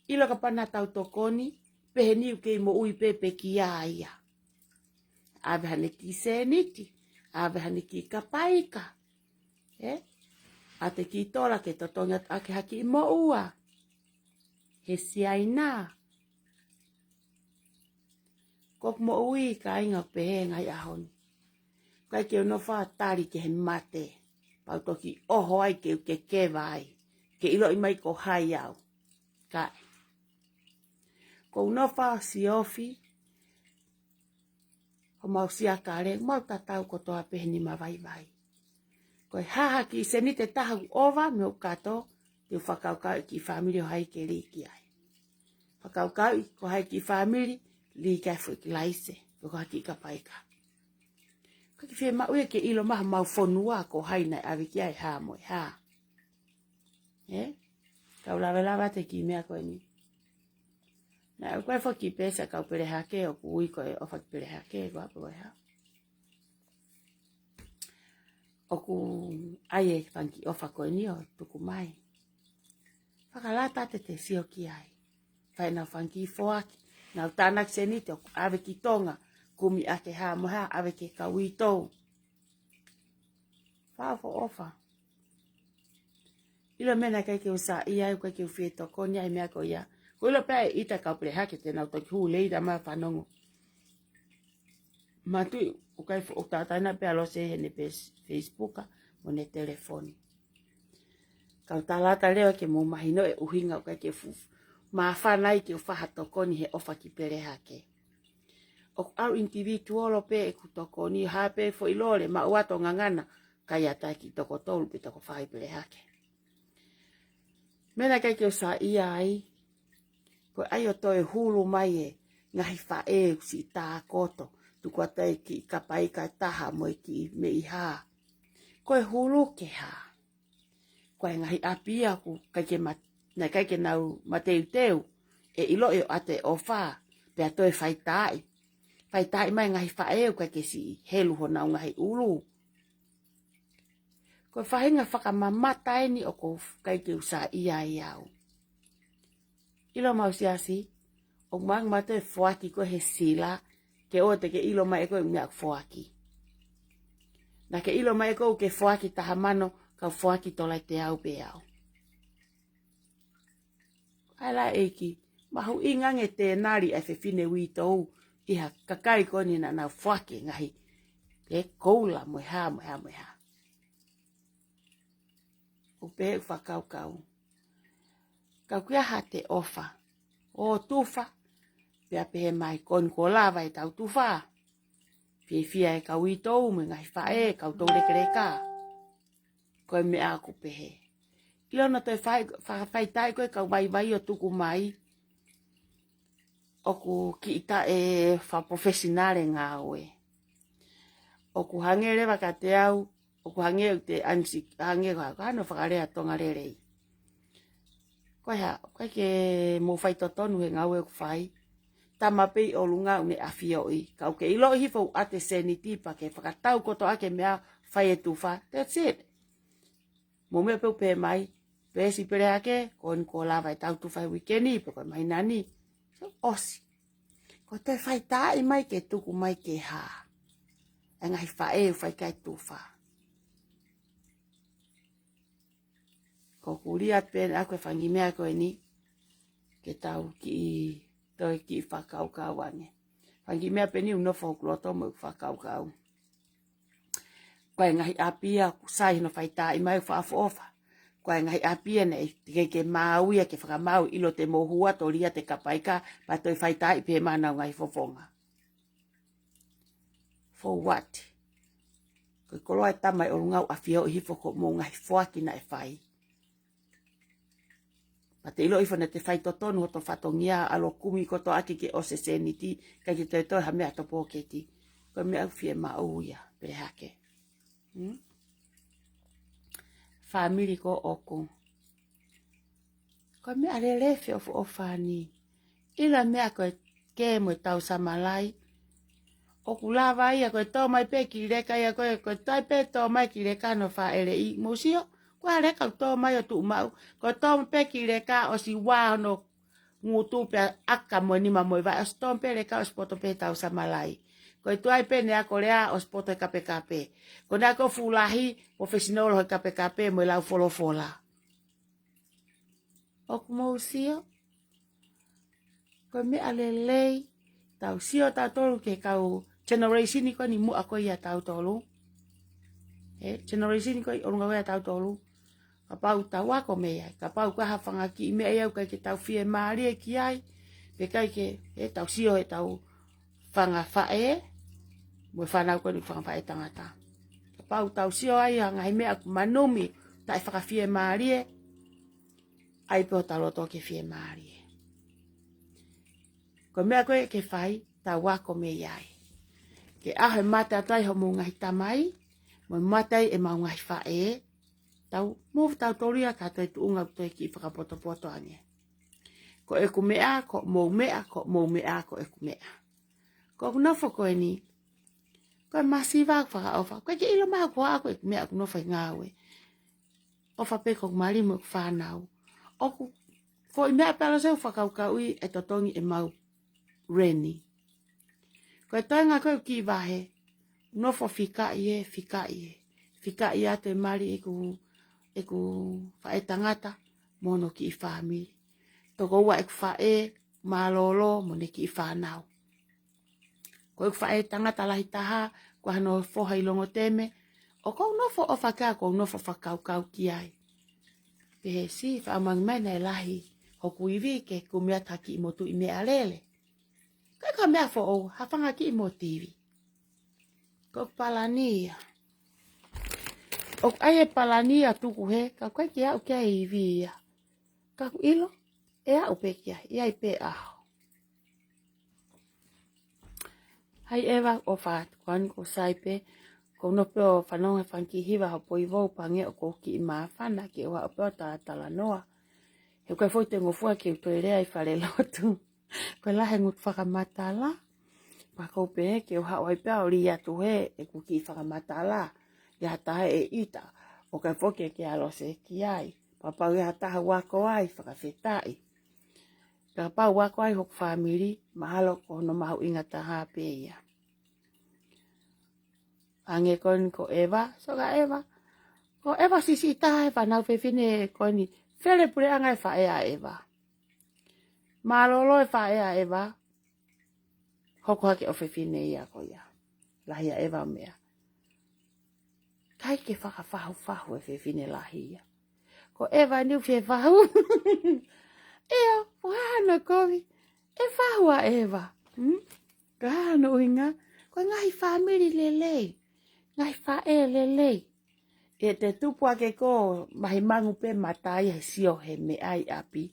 ʻIlo kapau naʻa tau tokoni, pehē ni ʻoku kei moʻui pē pe kia ia. ʻAve haʻane kiʻi sēniti, ʻave haʻane kiʻi kapaika. ʻE? ʻAve ha kiʻi tola ke totongi atu ʻaki ha kiʻi moʻua. He Siaina. Ko ʻeku moʻui kāinga ʻoku pehē ngaahi ʻaho ni. ʻIkai ke u nofo ʻo tali ki he mate. Pea u toki ʻoho ai ke u kekeva ai. Ke ʻiloʻi mai ko hai au. Kae. ʻOku ou nofo ʻo siofi. Homau siakale, mau tatau kotoa pē he nima vaivai. Ko e hā ha kiʻi sēniti ʻe taha ʻoku ʻova mei hoku kato, te u fakakaukauʻi e kiʻi fāmili ʻo hai ke lī ki ai. Fakakaukauʻi ko hai e kiʻi fāmili, lī ki ai e foʻi kiʻi laise, pe ko ha kiʻi kapaika. ʻOku ʻikai ke fiemaʻu ia ke ʻilo mai homau fonua ko hai naʻe ʻave ki ai e hā mo e hā. Ē? Kau lavelave atu ki he meʻa ko eni. Naʻe ʻi ai foki pē siʻa kau pelehake, ʻoku ui ko e ʻofa ki pelehake, ko e hā pē ko e hā. ʻOku ʻi ai e fanga kiʻi ʻofa ko eni ʻo tuku mai. Fakalata atu te te sio ki ai. Fai ʻenau fanga kiʻi foaki, nau tānaki seniti ʻoku ʻave ki Tonga, kumi ʻaki e hā mo e hā, ʻave ki he kau uitou. Fakaʻofoʻofa. ʻIlo meʻa naʻe ʻikai ke u saiʻia ai, ʻikai ke u fie tokoni ai meʻa ko ia. Ko e ʻilo pē ʻe ʻita kau pelehake te nau toki hū lelei ʻo fanongo. Manatuʻi, ʻoku ʻikai fo-, ʻoku tātāina pē ʻa Lose heʻene pes-, Facebook mo ʻene telefoni. Kau talata leva ke mou mahino e ʻuhinga ʻoku ʻikai ke fufu. Māfana ai ke u faʻa tokoni he ʻofa ki pelehake. ʻOku ʻalu individual pē ʻeku tokoni, hā pē foʻi lole, maʻu atu ʻo ngangana, kai ʻatā ki toko tolu pe toko fā ʻi pelehake. Meʻa naʻe ʻikai ke u saiʻia ai, ko e ʻai ʻo toe hulu mai e ngaahi faʻē ʻoku siʻi tākoto, tuku atu ai e kiʻi kapaika ʻe taha mo e kiʻi meʻi hā. Ko e hulu ke hā. Ko e ngaahi ʻapi ia ʻoku ʻikai ke ma-, naʻe ʻikai ke nau mateuteu, ʻe ʻiloʻi ʻoku ʻoatu e ʻofa, pea toe faitaaʻi. Faitaaʻi mai e ngaahi faʻē ʻoku ʻikai ke siʻi helu honau ngaahi ʻulu. Ko e faʻahinga fakamamata eni ʻoku ʻikai ke u saiʻia ai au. ʻIlo mau siasi, ʻoku maʻu ʻa e foaki ko ē he sila, ke ʻoua te ke ʻilo mai ʻe koe meʻa ʻoku foaki. Naʻa ke ʻilo mai ʻe koe ʻoku ke foaki taha mano, kau foaki tola ʻe teau pē au. ʻAi la ʻEiki, mahuʻinga ange tenali ʻa e fefine uitou, ʻi ha kakai ko eni naʻa nau foaki ngaahi, e koula mo e hā, mo e hā, mo e hā. ʻO pehē ʻeku fakakaukau. Ka ʻoku ʻi ai haʻate ʻofa. ʻO tufa, pea pehē mai ko eni kuo lava ʻetau tufa. Fiefia e kau uitou mo e ngaahi faʻē, kau toulekeleka. Ko e meʻa ʻoku pehē. ʻIlo naʻa toe fai, fa-, faitaaʻi ko e kau vaivai ʻo tuku mai. ʻOku kiʻi taʻe fakaprofesinale ngāue. ʻOku hangē leva kiate au, ʻoku hangē ʻoku te ansi, hangē ko ha, ko hano fakalea Tonga lelei. Ko e hā, ʻoku ʻikai ke mou faitotonu he ngāue ʻoku fai. Tama pē ʻi ʻolunga ʻoku ne ʻafioʻi. Ka ʻoku ke ʻiloʻi hifo ʻoku ʻoatu e seniti pea ke fakatau kotoa ki he meʻa fai e tufa. That's it. Mo e meʻa pē ʻoku pehē mai, pehē siʻi pelehake, ko eni kuo lava ʻetau tufa he uike ni, pe ko e māhina ni. So, ʻosi. Ko e toe faitaaʻi mai ke tuku mai ke hā. E ngaahi faʻē ʻoku fai ki ai e tufa. Ko ʻeku lea atu pē eni ʻaku e fanga kiʻi meʻa ko eni, ke tau kiʻi, toe kiʻi fakakaukau ange. Fanga kiʻi meʻa pē eni ʻoku nofo hoku loto mo ʻeku fakakaukau. Ko e ngaahi ʻapi ia ʻoku sai hono faitaaʻi mai ʻoku fakaʻofoʻofa. Ko e ngaahi ʻapi ia naʻe teʻeki ke maau ia ke fakamaau, ʻilo te mou hū atu ʻo lī atu e kapaika, pea toe faitaaʻi pē maʻanau ngaahi fofonga. For what? Ko e koloa e tama ʻi ʻolunga ʻoku ʻafioʻi hifo ko hoʻomou ngaahi foaki naʻe fai. Pea te ʻilo hifo naʻa te faitotonu hoto fatongia, ʻalu ʻo kumi kotoa ʻaki ke ʻosi e seniti, ʻikai ke toe toe ha meʻa hoto pōketi. Ko e meʻa ʻoku fiemaʻu ia, pelehake. Hmm? Fāmili ko ʻoku. Ko e meʻa lelei e feʻofoʻofani. ʻIlo e meʻa ko e kē mo e tau samalai. ʻOku lava ia ko e tō mai pē kiʻi leka ia ko e, ko e tai pē tō mai kiʻi leka hono fāʻeleʻi. Mou sio, ko e leka ʻoku tō mai ʻo tuʻumaʻu. Ko e tō mai pē kiʻi leka ʻosi vā hono ngutu pea ʻaka mo e nima mo e vaʻe, ʻosi tō mai pē leka ʻosi poto pē he tau samalai. Ko e tuai pē ne ako lea ʻosi poto he kapekape. Ko ʻene ako fuʻu lahi, professional he kapekape mo e lau folofola. ʻOku mou sio? Ko e meʻa lelei, tau sio tautolu ki he kau generation ko eni muʻa ko ia tautolu. E, generation ko ē ʻi ʻolunga ko ia tautolu. Kapau tau ako mei ai, kapau ko ha fanga kiʻi meʻa ia ʻoku ʻikai ke tau fiemālie ki ai, pe ʻikai ke, e, tau sio he tau fanga faʻē, mo e fānau ko eni fanga faʻē tangata. Kapau tau sio ai ha ngaahi meʻa ʻoku manumi, taʻefakafiemālie, ʻai pē hota loto ke fiemālie. Ko e meʻa ko ē ke fai, tau ako mei ai. Ke ʻaho e mate atu ai hoʻomou ngaahi tamai, mo e mate ai ʻemau ngaahi faʻē, Tau move tautolu ia ki ha toe tuʻunga ʻoku toe kiʻi fakapotopoto ange. Ko ʻeku meʻa, ko hoʻomou meʻa, ko hoʻomou meʻa, ko ʻeku meʻa. Ko ʻeku nofo ko eni, ko e masiva ʻoku fakaʻofa. ʻOku ʻikai ke ʻilo mai ʻe au ko ʻeku meʻa ʻoku nofo ʻi he ngāue. ʻOfa pē ko ʻeku mali mo ʻeku fānau. ʻOku foʻi meʻa pē ʻalu ʻo fakakaukauʻi e totongi ʻemau reni. Ko e toenga ko ē ʻeku kiʻi vahe, nofo fikaʻi ē, fikaʻi ē. Fikaʻi atu e mali ʻeku, ʻeku faʻētangata mo hono kiʻi fāmili. Tokoua ʻeku faʻē mālōlō mo ʻene kiʻi fānau. Ko ʻeku faʻētangata lahi taha, ko hano foha ʻi Longoteme, ʻoku ou nofo ʻofa ki ai, ʻoku ou nofo fakakaukau ki ai. Pehē, sī, faʻa mangi mai naʻe lahi hoku ivi ke kumi atu ha kiʻi motuʻi meʻalele. Ko e ka meʻa foʻou, ha fanga kiʻi motivi. Ko ʻeku palani ia. ʻOku ʻi ai e palani ia tuku hē, ka ʻoku ʻikai ke aʻu ki ai e ivi ia. Ka ʻoku ʻilo, ʻe aʻu pē ki ai, ʻi ai pē ʻaho. Hai ʻEva, ʻofa atu, ko eni ʻoku sai pē, ʻoku ou nofo pē ʻo fanongo he fanga kiʻi hiva hoʻo poivou, pea hangē ʻoku ou kiʻi māfana ke u haʻu pē ʻo talatalanoa. He ʻoku ʻikai foʻi toe ngofua ke u toe lea ʻi falelotu. Ko e lahi e ngutu fakamatala. Pea ʻoku ou pehē ke u haʻu ai pē ʻo lī atu hē ʻeku kiʻi fakamatala. ʻI ha taha ʻe ʻita, ʻoku ʻikai foki ke ke ʻalu ʻo sēki ai. Pea kapau ʻi ai ha taha ʻoku ako ai, fakafetaʻi. Pea kapau ʻoku ako ai hoku fāmili, mahalo ko hono mahuʻinga taha pē ia. Hangē ko eni ko ʻEva, sio kia ʻEva. Ko ʻEva siʻisiʻi taha he fānau fefine ko eni, fele puleʻanga e faʻē ʻa ʻEva. Mālōlō e faʻē ʻa ʻEva, hoko hake ʻofefine ia ko ia. Lahi ʻa ʻEva ʻo meʻa. ʻIkai ke fakafahufahu e fefine lahi ia. Ko ʻEva eni ʻoku fie fahu. ʻIo, ʻoku hā hano kovi. ʻE fahu ʻa ʻEva. Hmm? Ko e hā hono ʻuhinga? Ko e ngaahi fāmili lelei. Ngaahi faʻē lelei. ʻE te tupu ake ko mahimangu pē mata ia he sio he meʻa ʻi ʻapi.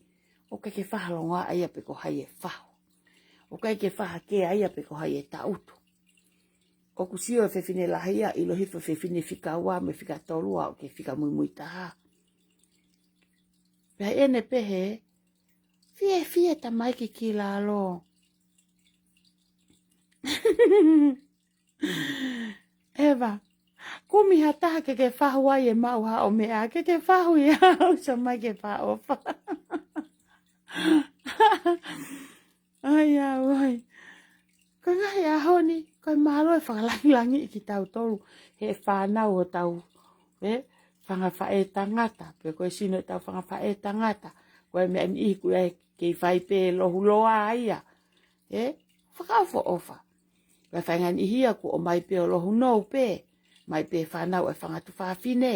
ʻOku ʻikai ke fakalongoaʻa ia pe ko hai e fahu. ʻOku ʻikai ke fakahā ia pe ko hai e tangutu. ʻOku sio e fefine lahi ia, ʻilo hifo e fefine fika ua mo e fika tolu ʻo aʻu ki he fika muimui taha. Pea ʻi heʻene pehē, fiefia e tamaiki ki lalo. ʻEva, kumi ha taha ke ke fahu ai ʻe maʻu haʻo meʻa, ke ke fahu ia, ʻosi mai ke fakaʻofa. ʻAi, ʻa, ʻoi. Ko e ngaahi ʻaho ni, ko e mālō e fakalangilangiʻi kitautolu he fānau ʻo tau, ē, fanga faʻētangata, pe ko e sino ʻetau fanga faʻētangata, ko e meʻa niʻihi ʻoku ʻi ai kei fai pē lohuloa ia, ē, fakaʻofoʻofa. Ko e faʻahinga niʻihi ia ʻoku ʻomai pē ʻo lohu nou pē, mai pē fānau e fanga tuofāfine.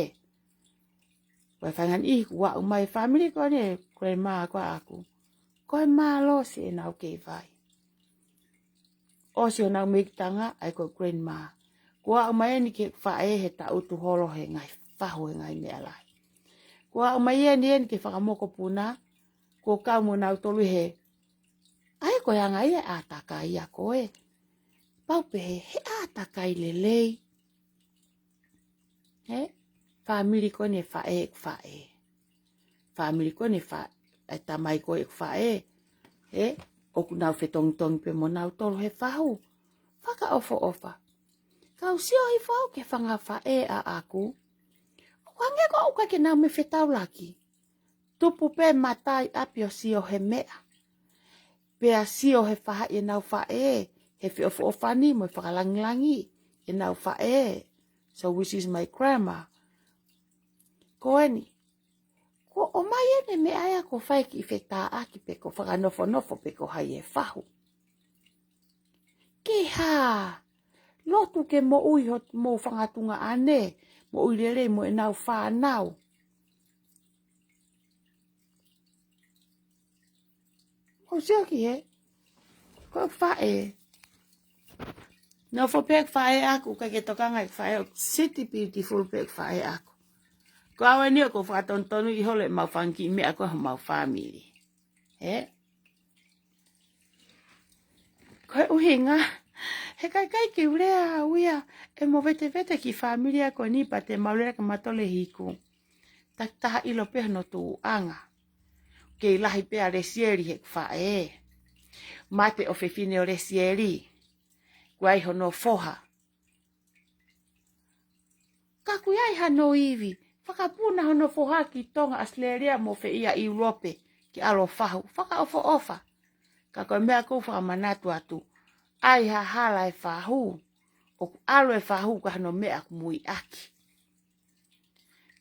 Ko e faʻahinga niʻihi ʻoku aʻu mai e fāmili ko eni, ko e mā ko ʻaku. Ko e mālō siʻenau kei fai. ʻOsi honau meʻa ki tanga, ʻai ko e grandma. Kuo aʻu mai eni ki he faʻē he tangutu holo he ngaahi fahu he ngaahi meʻa lahi. Kuo aʻu mai eni eni ki he fanga mokopuna, kuo kau mo nautolu he. ʻAi ko e anga ia e ʻātakai ʻa ko ē. Pau pē he, he ʻātakai lelei. Ē? Fāmili ko eni e faʻē ʻeku faʻē. Fāmili ko eni e fa-, e tamai ko ē ʻeku faʻē. Ē? ʻOku nau fetongitongi pē mo nautolu he fahu. Fakaʻofoʻofa. Kau sio hifo au ki he fanga faʻē ʻaʻaku. ʻOku hangē ko ʻoku ʻikai ke nau meʻa fetaulaki. Tupu pē mata ʻi ʻapi ʻo sio he meʻa. Pea sio he faʻahi ʻenau faʻē, he feʻofoʻofani mo e fakalangilangi ʻenau faʻē. So which is my grandma. Ko eni. Kuo ʻomai eni e meʻa ia kuo fai kiʻi fetāʻaki pe ko e fakanofonofo pe ko hai e fahu. Ke hā, lotu ke moʻui hoʻomou fanga tuongaʻane, moʻui lelei mo ʻenau fānau. Mou sio ki he, ko e faʻē. Nofo pē e faʻē ʻaʻaku, ʻikai ke tokanga e faʻē ʻaʻaku, siti beautiful pē e faʻē ʻaʻaku. Ko au eni ʻoku ou fakatonutonu ʻi holo ʻemau fanga kiʻi meʻa ko homau fāmili. Ē? Ko e ʻuhinga, he ʻikai ke u lea au ia, ʻe movetevete ki he fāmili ʻa ko eni pea te mau lea ke matole hiku. Takitaha ʻilo pē hono tuʻuʻanga. Kei lahi pē ʻa Lesieli heʻeku faʻē. Mate ʻofefine ʻo Lesieli. Kuo ʻi ai hono foha. Ka ʻoku ʻi ai hano ivi, fakapuna hono foha ki Tonga, ʻAositelēlia mo fē ia ʻIulope, ke ʻalu ʻo fahu, fakaʻofoʻofa. Ka ko e meʻa ʻoku ou fakamanatu atu, ʻai ha hala e fahu, ʻoku ʻalu e fahu ka hano meʻa ʻoku muiʻaki.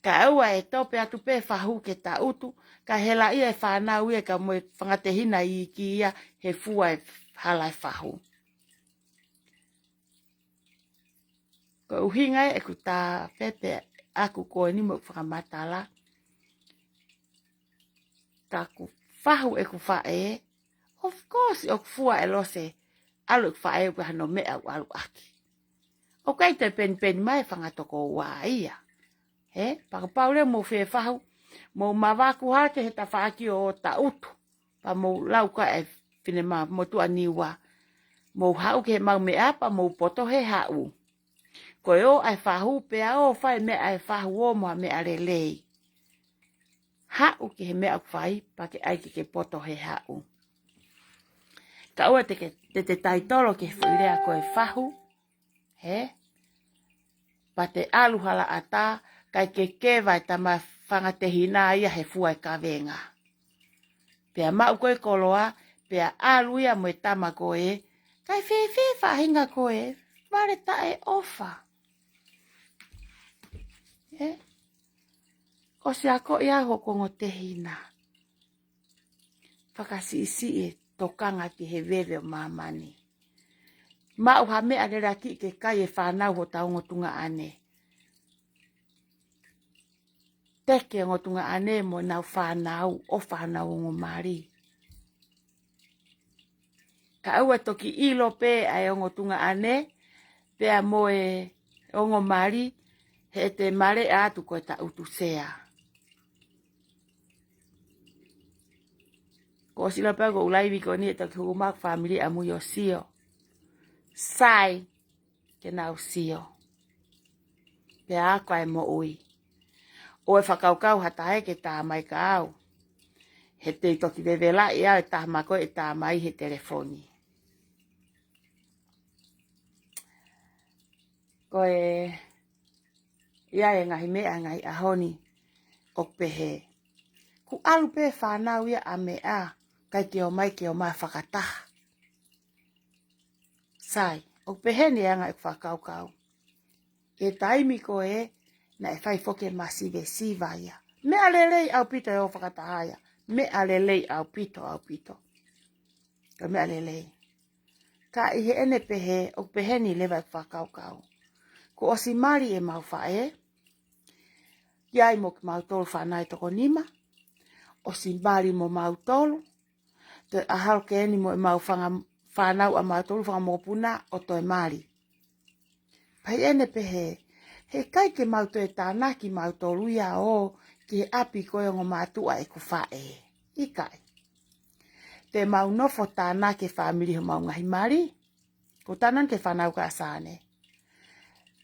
Kae ʻoua ʻe tope atu pē fahu ke taʻutu, kae helaʻia e fānau ia ka mo e fanga tehina iiki ia he fua e hala e fahu. Ko e ʻuhinga ia ʻeku tā pepe ʻaku ko eni mo ʻeku fakamatala. Ka ʻoku fahu ʻeku faʻē, of course, ʻoku fua e lose, ʻalu ʻeku faʻē ʻoku ʻi ai hano meʻa ʻoku ʻalu ʻaki. ʻOku ʻikai toe penipeni mai e fanga tokoua ia. He, fakapapau leva mou fie fahu, mou mavaku hake he tafaʻaki ʻo taʻutu. Pea mou lau ka e finemā motuʻa Niua. Mou haʻu ki he mau meʻa pea mou poto he haʻu. Ko e ō ʻa e fahu pea ō fai meʻa ʻa e fahu ō mo ha meʻa lelei. Haʻu ki he meʻa ʻoku fai pea ke ʻai ke ke poto he haʻu. Ka ʻoua te ke, te te taitolo ki he foʻi lea ko e fahu. He? Pea te ʻalu halaʻatā, kae kekeva e tama fanga tehina ia he fua e kavenga. Pea maʻu ko e koloa, pea ʻalu ia mo e tama ko ē, kae fēfē faʻahinga ko ē, vale taʻeʻofa. He? ʻOsi akoʻi au hoku ongo tehina. Fakasiʻisiʻi e tokanga ki he veve ʻo māmani. Maʻu ha meʻa lelaki ke kai e fānau hotau ongo tuongaʻane. Teke ongo tuongaʻane mo ʻenau fānau ʻofa honau ongo mali. Ka ʻoua toki ʻilo pē ʻa e ongo tuongaʻane, pea mo e ongo mali, he te maleʻa atu ko e taʻutu sea. Kuo ʻosi lau pē ʻeku laivi ko eni ʻe toki hū mai ʻeku fāmili ʻamui ʻo sio. Sai, ke nau sio. Pea ako ʻa e moʻui. ʻOua ʻe fakakaukau ha taha ia ke tā mai kia au. He te u toki vevelaʻi au e taha mai ko ē ʻe tā mai he telefoni. Ko e, ʻi ai e ngaahi meʻa ngaahi ʻaho ni ʻoku pehē. Kuo ʻalu pē fānau ia ʻa meʻa, ʻikai ke ō mai ke ō mai fakataha. Sai, ʻoku pehē ni e anga ʻeku fakakaukau. ʻI he taimi ko ē, naʻe fai foki e masivesiva ia. Meʻa lelei ʻaupito e ō fakataha ia. Meʻa lelei ʻaupito, ʻaupito. Ko e meʻa lelei. Ka ʻi heʻene pehē, ʻoku pehē ni leva ʻeku fakakaukau. Kuo ʻosi mali ʻemau faʻē, ʻi ai mo kimautolu fānau ʻe toko nima, ʻosi mali mo mautolu, toe ʻalu hake eni mo ʻemau fanga fānau ʻamautolu fanga mokopuna ʻo toe mali. Pea ʻi heʻene pehē, heʻikai ke mau toe tānaki mautolu ia ʻo ki he ʻapi ko e ongo mātuʻa ʻeku faʻē. ʻIkai. Te mau nofo tānaki e fāmili homau ngaahi mali. Ko e tānaki e fānau ko ē ʻa Sane.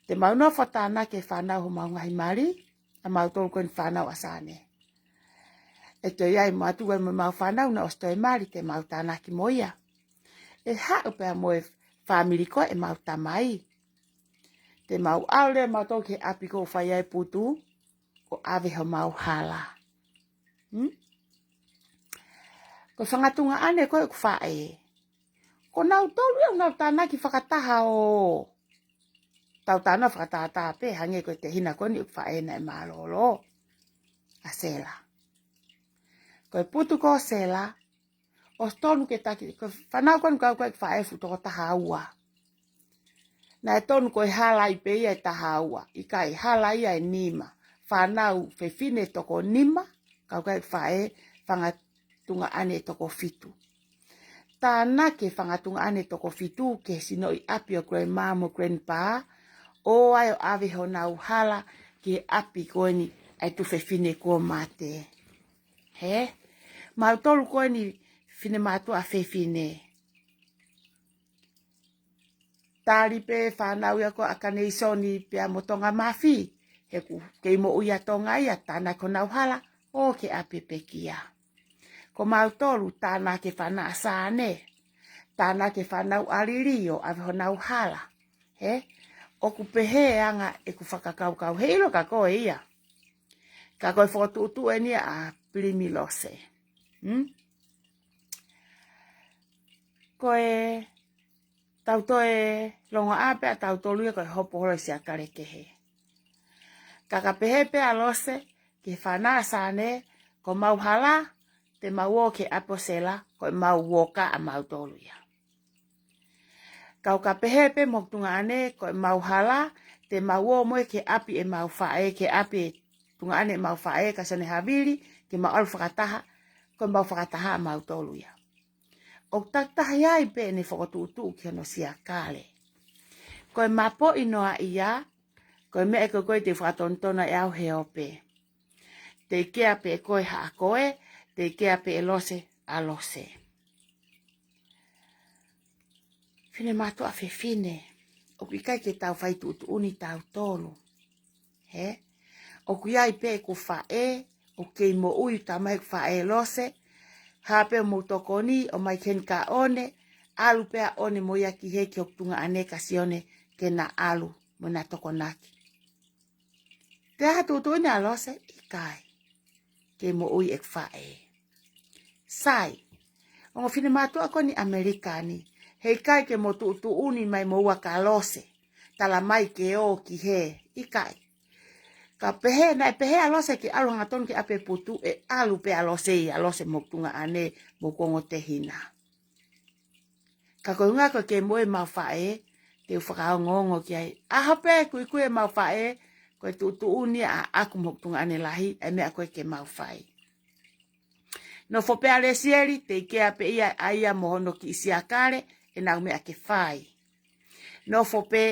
Te mau nofo tānaki e fānau homau ngaahi mali, ʻamautolu ko eni fānau ʻa Sane. ʻE toe ʻi ai mo atu ko eni mo ʻemau fānau naʻe ʻosi toe mali te mau tānaki mo ia. ʻE haʻu pea mo e fāmili ko ē ʻemau tamai. Te mau ʻalu leva mautolu ki he ʻapi ko ē ʻoku fai ai e putu, ʻo ʻave homau hala. Hmm? Ko e fanga tuongaʻane ko ē ʻeku faʻē. Ko nautolu ia ʻoku nau tānaki fakataha ʻo tau tānaki fakatātā pē hangē ko e tehina ko eni ʻeku faʻē naʻe mālōlō. ʻA Sela. Ko e putu ko Sela, ʻosi tonu ke taki, ko e fānau ko eni kau ko ē ʻeku faʻē fuʻu toko taha ua. Naʻe tonu ko e hala ai pē ia ʻe taha ua, ʻikai hala ia ʻe nima. Fānau fefine toko nima, kau ko ē ʻeku faʻē fanga tuongaʻane ʻe toko fitu. Tānaki e fanga tuongaʻane ʻe toko fitu ki he sinoʻi ʻapi ʻo Grandma mo Grandpa, ʻo ʻai ʻo ʻave honau hala ki he ʻapi ko eni ʻa e tuofefine kuo mate. He? Mautolu ko eni finemātuʻa fefine. Tali pē fānau ia ko ʻAkaneisoni pea mo Tongamafi, ʻeku kei moʻui ʻa Tonga ia, tā naʻa ko honau hala ō ki ʻapi ʻo pekia. Ko mautolu tā naʻa ke fānau ʻa Sane, tā naʻa ke fānau ʻa Lili ʻo ʻave honau hala. Hē? ʻOku pehē ʻa e anga ʻeku fakakaukau, he ʻilo ka ko e ia. Ka ko e fokotuʻutuʻu eni ia ʻa Pilimi Lose. Hmm? Ko e tau toe longoaʻa pē ʻa tautolu ia ko e hopo holo ʻi Siakale kehe. Ka ka pehē pē ʻa Lose ki he fānau ʻa Sane, ko mau hala, te mau ō ki ʻapi ʻo Sela, ko e mau ō ka ʻa mautolu ia. Kau ka pehē pē mo tuongaʻane, ko e mau hala, te mau ō mo ia ki ʻapi ʻemau faʻē, ki ʻapi ʻe tuongaʻane ʻemau faʻē, ka Sione Havili, ke mau ʻalu fakataha, ko e mau fakataha ʻa mautolu ia. ʻOku takitaha ai pē ʻene fokotuʻutuʻu ki hono Siakale. Ko e mapoʻi noa ia, ko e meʻa ko ē te u fakatonutonu ai au he ope. Te u kea pē ko e haʻa ko ē, te u kea pē ʻe Lose ʻa Lose. Finemātuʻa fefine, ʻoku ʻikai ke tau fai tuʻutuʻuni tautolu. Hē? ʻOku ʻi ai pē ʻeku faʻē, ʻoku kei moʻui, tā mai ʻeku faʻē Lose, hā pē ʻo mou tokoni, ʻomai ki heni kia ʻOne, ʻalu pē ʻa ʻOne mo ia ki hē ki hoku tuongaʻane ka Sione ke na ʻalu mo na tokonaki. Te aha tuʻutuʻuni ʻa Lose? ʻIkai. Kei moʻui ʻeku faʻē. Sai. Ongo finemātuʻa ko eni ʻAmelika ni, heʻikai ke mo tuʻutuʻuni mai mo ua kia Lose. Tala mai ke ō ki hē. ʻIkai. Ka pehē, naʻe pehē ʻa Lose ke ʻalu hangatonu ki ʻapi ʻe Putu, ʻe ʻalu pē ʻa Lose ia, Lose mo tuongaʻane mo hoku ongo tehina. Ka ko e ʻuhinga ko e kei moʻui ʻemau faʻē, te u fakaongoongo ki ai. ʻAho pē kuikui ʻemau faʻē, ko e tuʻutuʻuni ʻaʻaku mo hoku tuongaʻane lahi, ʻa e meʻa ko ē ke mau fai. Nofo pē ʻa Lesieli, te u kea pē ia ʻa ia mo hono kiʻi Siakale, ʻenau meʻa ke fai. Nofo pē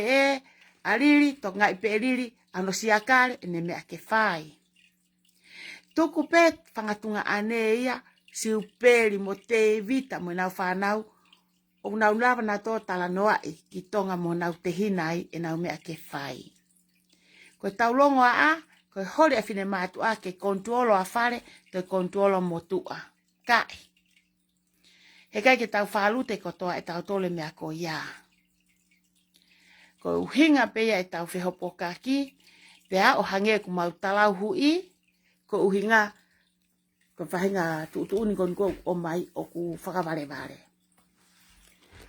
ʻa Lili, tokangaʻi pē ʻe Lili ʻa hono Siakale, ʻene meʻa ke fai. Tuku pē fanga tuongaʻane ia, Siupeli mo Tēvita mo ʻenau fānau, ʻoku nau lava nautolu ʻo talanoaʻi ki Tonga mo honau tehina ai ʻenau meʻa ke fai. Ko e tau longoaʻa, ko e holi ʻa e finemātuʻa ke kontulolo ʻa fale, toe kontulolo motuʻa. Kae. Heʻikai ke tau fakalute kotoa ʻe tautolu e meʻa ko ia. Ko e ʻuhinga pē ia ʻetau fehopokaki, pea ʻo hangē ko ʻemau talauhuʻi, ko e ʻuhinga, ko e faʻahinga tuʻutuʻuni ko eni ʻoku ʻomai ʻoku fakavalevale.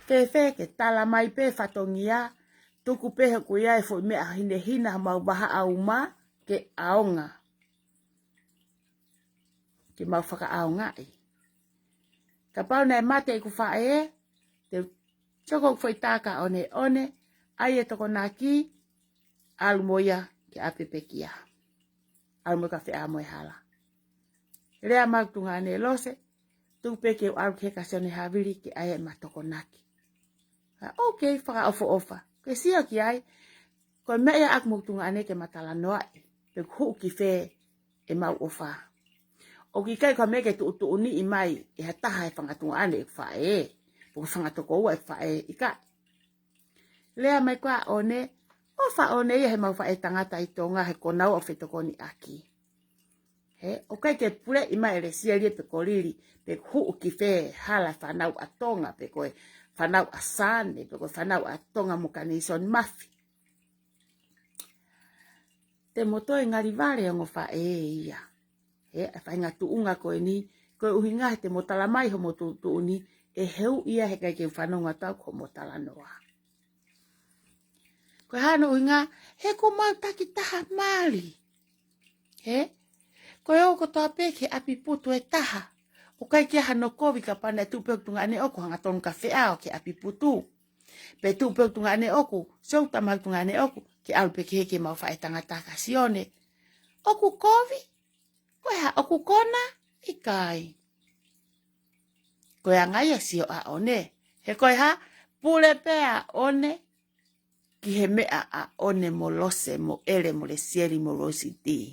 Fēfē ke tala mai pē fatongia, tuku pē he ʻoku ʻi ai e foʻi meʻa hinehina ʻemau vahaʻa uma ke ʻaonga. Ke mau fakaʻaongaʻi. Kapau naʻe mate ʻeku faʻē, te u soko ʻeku foʻi tā kia ʻOne, ʻOne, ʻai e tokonaki, ʻalu mo ia ki ʻapi ʻo pekia. ʻAlu mo ia kia Feʻao mo e hala. Lea mai hoku tuongaʻane Lose, tuku pē ke u ʻalu ki hē kia Sione Havili ke ʻai ʻema tokonaki. Ka, okay, fakaʻofoʻofa. Ke sio ki ai, ko e meʻa ia ʻaʻaku mo hoku tuongaʻane ke ma talanoaʻi, pe ʻoku huʻu ki fē ʻemau ʻofa. ʻOku ʻikai ko ha meʻa ke tuʻutuʻuniʻi mai ʻe ha taha ʻe he fanga tuongaʻane ʻeku faʻē, pe ko e fanga tokoua ʻeku faʻē, ʻikai. Lea mai kia ʻOne, ʻofa ʻOne ia heʻemau faʻētangata ʻi Tonga he ko naua ʻoku fetokoniʻaki. Hē, ʻoku ʻikai ke puleʻi mai ʻe Lesieli pe ko Lili, pe ʻoku huʻu ki fē hala e fānau ʻa Tonga, pe ko e fānau ʻa Sane, pe ko e fānau ʻa Tonga mo Kanisoni Mafi. Te mo toe ngali vale ongo faʻē ia. Hē, ʻa e faʻahinga tuʻunga ko eni, ko e ʻuhinga he te mo tala mai homo tuʻutuʻuni, ʻe heuʻi ia heʻikai ke u fanongo atu au ki homo talanoa. Ko e hā hono ʻuhinga, he ʻoku mau takitaha mali. Hē? Ko e ō kotoa pē ki he ʻapi Putu ʻe taha. ʻOku ʻikai ke ʻi ai hano kovi kapau naʻe tuʻu pē hoku tuongaʻane ʻoku hangatonu kia Feʻao ki he ʻapi Putu. Pe tuʻu pē hoku tuongaʻane ʻoku, sio tama hoku tuongaʻane ʻoku, ke ʻalu pē ki hē ke mau faʻētangata kia Sione. ʻOku kovi, ko e hā, ʻoku kona, ʻikai. Ko e anga ia e sio ʻa ʻOne. He ko e hā, pule pē ʻa ʻOne, ki he meʻa ʻa ʻOne mo Lose, mo ʻEle, mo Lesieli, mo Lositi.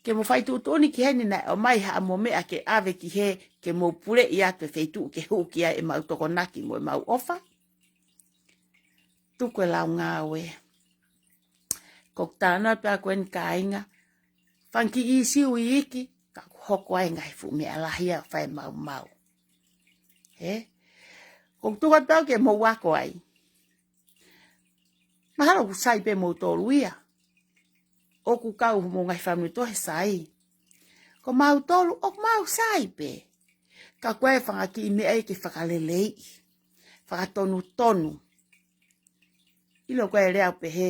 Ke mo fai tuʻutuʻuni ki heni naʻe ʻomai haʻamo meʻa ke ʻave ki hē, ke mo puleʻi atu e feituʻu ke huʻu ki ai ʻemau tokonaki mo ʻemau ʻofa. Tuku e lau ngāue. Ko e talanoa pē ko eni kāinga, fanga kiʻi ʻīsiu iiki, ka ʻoku hoko ai e ngaahi fuʻu meʻa lahi ʻo fai maumau. Ē? Ko e tuʻu atu pē au ke mou ako ai. Mahalo ʻoku sai pē moutolu ia. ʻOku kau mo e ngaahi fāmili ʻoku sai. Ko mautolu ʻoku mau sai pē. Ka ko e fanga kiʻi meʻa ia ke fakaleleiʻi. Fakatonutonu. ʻIlo ko e lea ʻoku pehē,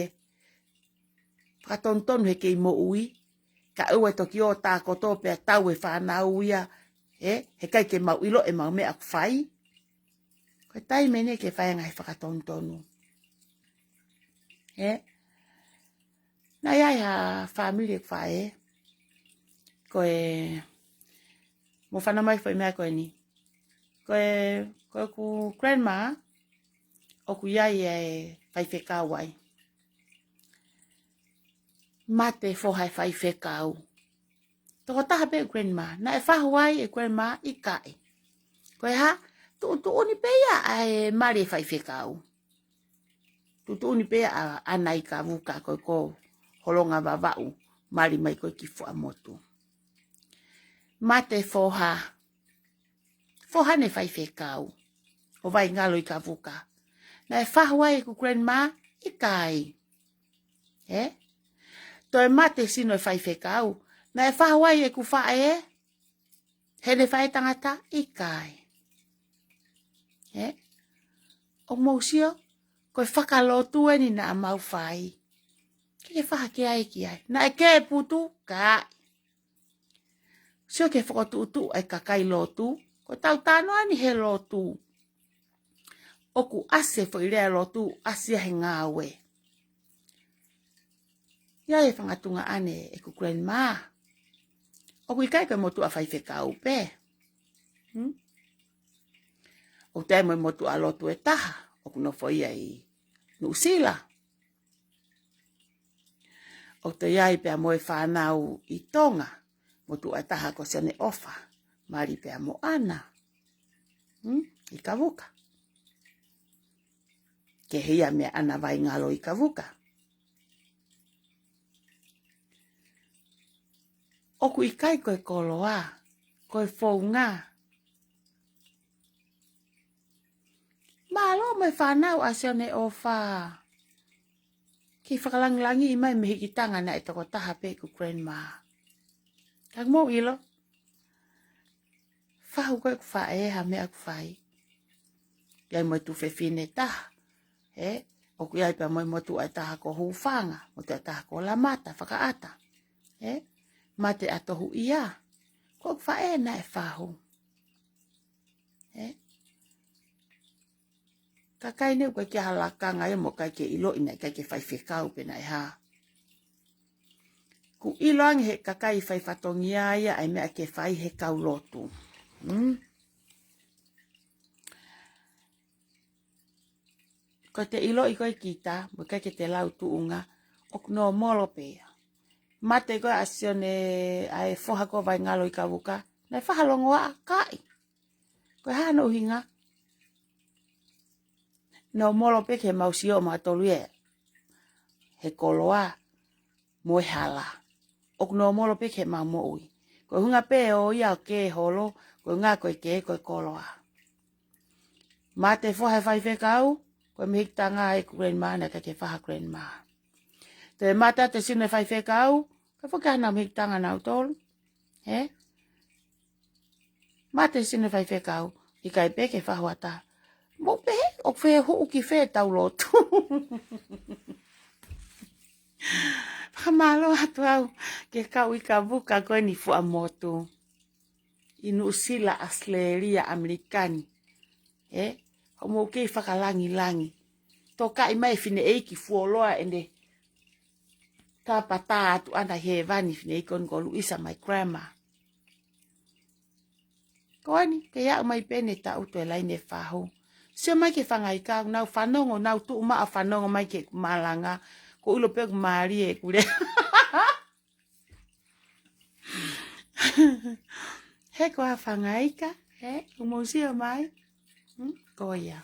fakatonutonu he kei moʻui, kae ʻoua ʻe toki ō ʻo tākoto pea tau e fānau ia, ē, heʻikai ke mau ʻilo ʻemau meʻa ʻoku fai. Ko e taimi eni ke fai e ngaahi fakatonutonu. Ē? Naʻe ʻi ai ha fāmili ʻeku faʻē, ko e, mou fanongo mai ki he foʻi meʻa ko eni. Ko e, ko ʻeku grandma, ʻoku ʻi ai e faifekau ai. Mate e foha e faifekau. Tokotaha pē ʻeku grandma. Naʻe fahu ai e grandma? ʻIkai. Ko e hā? Tuʻutuʻuni pē ia ʻa e mali e faifekau. Tuʻutuʻuni pē ia ʻa ʻAna ʻi Kavuka, ko e ko Holonga Vavaʻu, mali mai ko ē ki Fuaʻamotu. Mate e foha. Foha ʻene faifekau ʻo Vaingalo ʻi Kavuka. Naʻe fahu ai ʻeku grandma? ʻIkai. Ē? Toe mate sino e faifekau. Naʻe fahu ai ʻeku faʻē? Heʻene faʻētangata? ʻIkai. Ē? ʻOku mou sio, ko e fakalotu eni naʻa mau fai. Ke ke faha ke ai ki ai. Naʻe kē putu? Ka sio ki he fokotuʻutuʻu ʻa e kakai lotu, ko ʻetau talanoa ni he lotu. ʻOku ʻasi e foʻi lea lotu, ʻasi ia he ngāue. ʻI ai e fanga tuongaʻane ʻeku grandma. ʻOku ʻikai ko e motuʻa faifekau pē. Hmm? ʻOku toe ʻi ai mo e motuʻa lotu ʻe taha, ʻoku nofo ia ʻi Nuʻusila. ʻOku toe ʻi ai pea mo e fānau ʻi Tonga, motuʻa ʻe taha ko Sione ʻOfa, mali pea mo ʻAna. Hmm? ʻI Kavuka. Kehe ia mei ʻAna Vaingalo ʻi Kavuka. ʻOku ʻikai ko e koloa, ko e founga. Mālō mo e fānau ʻa Sione ʻOfa. Kei fakalangilangiʻi mai mei he hikitanga naʻe tokotaha pē ʻeku grandma. Ka mou ʻilo, fahu ko ē ʻeku faʻē ha meʻa ʻoku fai. ʻI ai mo e tuofefine ʻe taha. Ē? ʻOku ʻi ai pea mo e motuʻa ʻe taha ko Hūfanga, motuʻa ʻe taha ko Lamata Fakaʻata. Ē? Mate ʻa Tohuʻia. Ko ʻeku faʻē naʻe fahu. Ē? Kakai ni ʻoku ʻikai ke ʻi ai ha lakanga ia mo ʻikai ke ʻiloʻi naʻe ʻikai ke faifekau pe naʻe hā. ʻOku ʻilo ange he kakai fai fatongia ia ʻa e meʻa ke fai he kau lotu. Hmm? Ko ʻete ʻiloʻi ko ē kita, mo ʻikai ke te lau tuʻunga, ʻoku nōmolo pē ia. Mate ko ē ʻa Sione, ʻa e foha ko Vaingalo ʻi Kavuka, naʻe faha longoaʻa? ʻIkai. Ko e hā hono ʻuhinga? Nōmolo pē ke mau sio mautolu ia he koloa mo e hala. ʻOku nōmolo pē ke mau moʻui. Ko e ʻuhinga pē ʻo ia ʻoku kē holo, ko e ʻuhinga ko e kē ko e koloa. Mate e foha e faifekau, ko e mei he hikitanga ʻeku grandma naʻe ʻikai ke faha grandma. Toe mate atu e sino e faifekau, ka foki ʻa nautolu mei he hikitanga nautolu. Ē? Mate e sino e faifekau, ʻikai pē ke fahu ʻa ha taha. Mou pehē, ʻoku fē, huʻu ki fē ʻetau lotu? Fakamālō atu au ke kau ʻi Kavuka ko eni Fuaʻamotu. ʻI Nuʻusila, ʻAositelēlia, ʻAmelika ni. Ē? Hoʻomou kei fakalangilangi. Tokaʻi mai e fineʻeiki fuoloa ʻene kāpata atu ʻana ʻi hēvani, fineʻeiki ko eni ko Luisa, my grandma. Ko eni, kei aʻu mai pē ʻene taʻu toe laine fahu. Sio mai ki he fanga ika, nau fanongo, nau tuʻu maʻu ʻo fanongo mai ki heʻeku malanga. ʻOku ʻilo pē ʻoku mālie ʻeku lea. He ko e fanga ika, he, ʻoku mou sio mai. Hmm? Ko ia.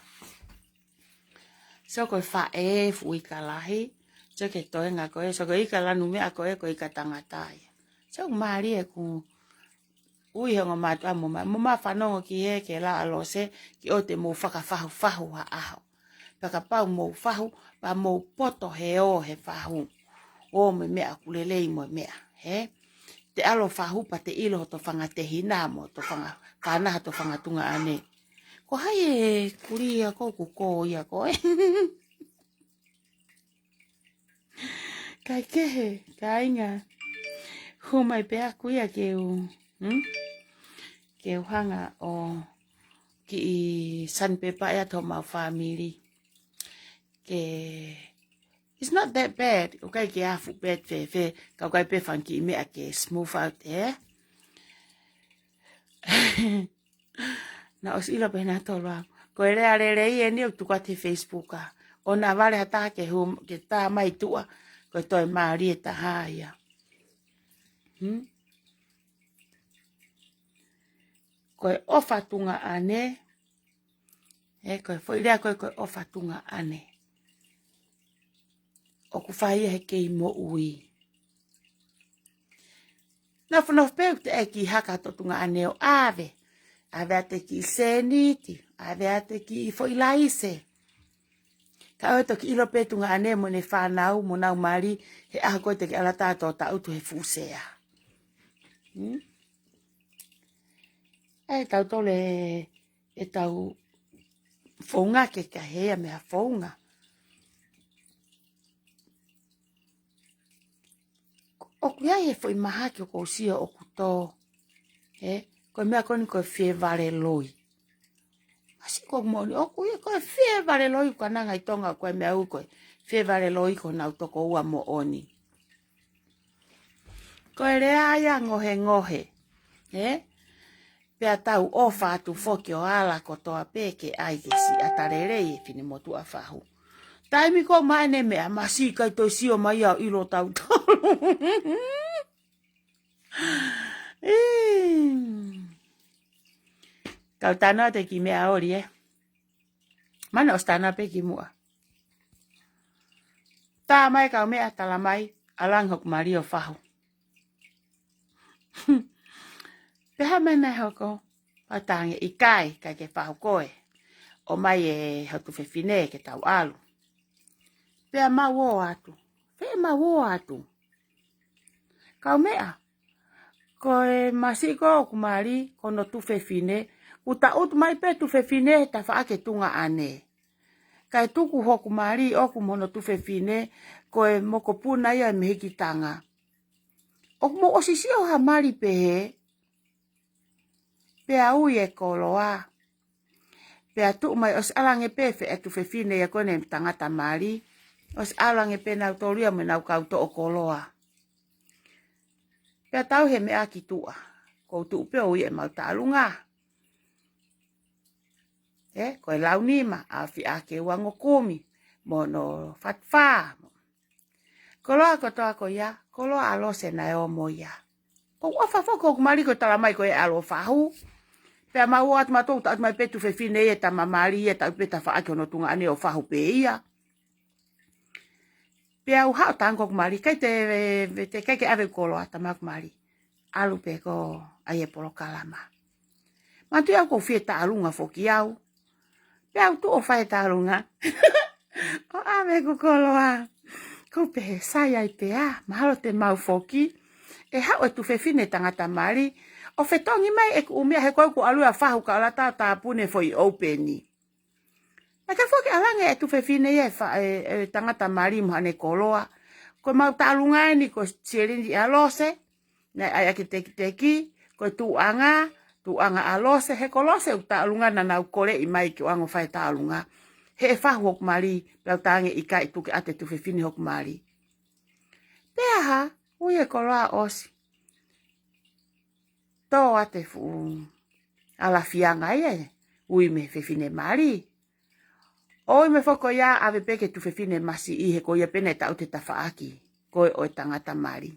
So ko e faʻē fuʻu ika lahi, Sio ki he toenga ko ē, sio ko e ika lanu meʻa ko ē, ko e ika tangata ia. Sio ʻoku mālie ʻeku ui he ongo mātuʻa mo ma, mo ma fanongo ki he ke la ʻa Lose, ki ʻoua te mou fakafahufahu ha ʻaho. Pea kapau mou fahu, pea mou poto he ō he fahu. ʻO mo e meʻa ʻoku lelei mo e meʻa, hē? Te ʻalu ʻo fahu pea te ʻilo hoto fanga tehina mo hoto fanga, fana hoto fanga tuongaʻane. Ko hai e kulia ko ku ko ia ko e. Kaikehe, kāinga. Hū mai pē ʻaku ia ke u, hmm? Ke u hanga ʻo kiʻi sandpaper ʻe atu homau fāmili. Ke, it's not that bad. ʻOku ʻikai ke afu bad fēfē, ka ʻoku ʻikai pē fanga kiʻi meʻa ke smooth out, eh? Naʻá ku ʻosi ʻilo pē naʻa tolu au. Ko e lea lelei eni ʻoku tuku atu he Facebook ā. ʻOua naʻa vale ha taha ke hū, ke tā mai tuʻa. Ko e toe mālie taha ia. Hmm? Ko e ʻofa tuongaʻane. Ē, ko e foʻi lea ko ē, ko e ʻofa tuongaʻane. ʻOku fai ia he kei moʻui. Nofo-nofo pē ʻoku te ʻai ki haka hoto tuongaʻane ʻo ʻave. ʻAve ʻa e kiʻi sēniti, ʻave ʻa e kiʻi foʻi laise. Ka ʻoua toki ʻilo pē tuongaʻane mo ʻene fānau mo nau mali, he ʻaho ko ē te ke ʻalu atu ʻo taʻutu he fuʻu sea. Hmm? ʻE tau tole ʻetau founga ke ka hea mei ha founga. ʻOku ʻi ai e foʻi mahaki ʻoku ou sio ʻoku tō. Ē, ko e meʻa ko eni ko e fie vale loi. Masiʻi ko moʻoni ʻoku ʻi ai ko e fie vale loi, ko e anga ʻi Tonga ko e meʻa ʻoku ko e fie vale loi ko honau tokoua moʻoni. Ko e lea ia ngohengohe, ē? Pea tau ʻofa atu foki ʻo ala kotoa pē ke ʻai ke siʻi ʻata lelei e finemotuʻa fahu. Taimi ko ē ʻoku maʻu ʻene meʻa, masiʻi ʻikai toe sio mai ia ʻo ʻilo tautolu. Ī. Kau tano atu e kiʻi meʻa oli, ē? Mana ʻosi tana pē ki muʻa. Tā mai kau meʻa, tala mai, ʻalu ange hoku mali ʻo fahu. Pea hā mai naʻe hoko, pea u talaange ʻikai, ʻikai ke fahu koe. ʻOmai e ho tuofefine ke tau ʻalu. Pea mau ō atu. Pea mau ō atu. Kau meʻa, ko e masiʻi ko ē ʻoku mali, ko hono tuofefine, ʻoku taʻutu mai pē tuofefine he tafaʻaki tuongaʻane. Kae tuku hoku mali ʻoku mo hono tuofefine, ko e mokopuna ia ʻi Mehikitanga. ʻOku mou ʻosi sio ha mali pehē, pea ui e koloa. Pea tuʻu mai ʻosi ʻalu ange pē fe e tuofefine ia ko eni tangata mali. ʻOsi ʻalu ange pē nautolu ia mo ʻenau kau toʻo koloa. Pea tau he meʻa ki tuʻa. Ko u tuʻu pē ʻo ui e mau taʻalunga. Ē, ko e launima, ʻa fiʻa ke uangokumi, mo hono fatafā. Koloa kotoa ko ia, koloa ʻa Lose naʻe ō mo ia. ʻOku ʻofa foki hoku mali ko e tala mai ko e ʻalu ʻo fahu. Pea mau ō atu mautolu taʻutu mai pē tuofefine ia tama mali ia taʻutu pē tafaʻaki hono tuongaʻane ʻo fahu pē ia. Pea u haʻu tango hoku mali, ʻikai te, te ʻikai ke ʻave koloa tama hoku mali. ʻAlu pē ko ʻai e polokalama. Manatuʻi au ʻoku ou fie taʻalunga foki au. Pea u tuʻu ʻo fai e taʻalunga. ʻO ʻave ʻeku koloa. Ko u pehē sai ai pē ā, mahalo te mau foki. ʻE haʻu e tuofefine tangata mali. ʻO fetongi mai ʻeku ʻū meʻa he ko ʻeku ʻalu ia ʻo fahu ka ʻoku ʻalu atu ʻo tāpuni e foʻi ʻoupeni. Naʻe ʻikai foki ʻalu ange e tuofefine ia ʻe fa-, e, e tangata mali mo haʻane koloa. Ko e mau taʻalunga eni ko Selini ʻa Lose. Naʻe ʻai ʻaki e tekiteki, ko e tuʻuʻanga, tuʻuʻanga ʻa Lose, he ko Lose ʻoku taʻalunga naʻa nau koleʻi mai ke u ō ange ʻo fai e taʻalunga. He ʻe fahu hoku mali, pea u talaange ʻikai, tuku ke ʻatu e tuofefine hoku mali. Pea hā, ui e koloa ʻosi. Tō atu e fuʻu ʻalafianga ia, ui mei he fefine mali. ʻOi mei foki ia ʻave pē ki he tuofefine masiʻi he ko ia pē naʻe taʻutu he tafaʻaki ko ē ʻo e tangata mali.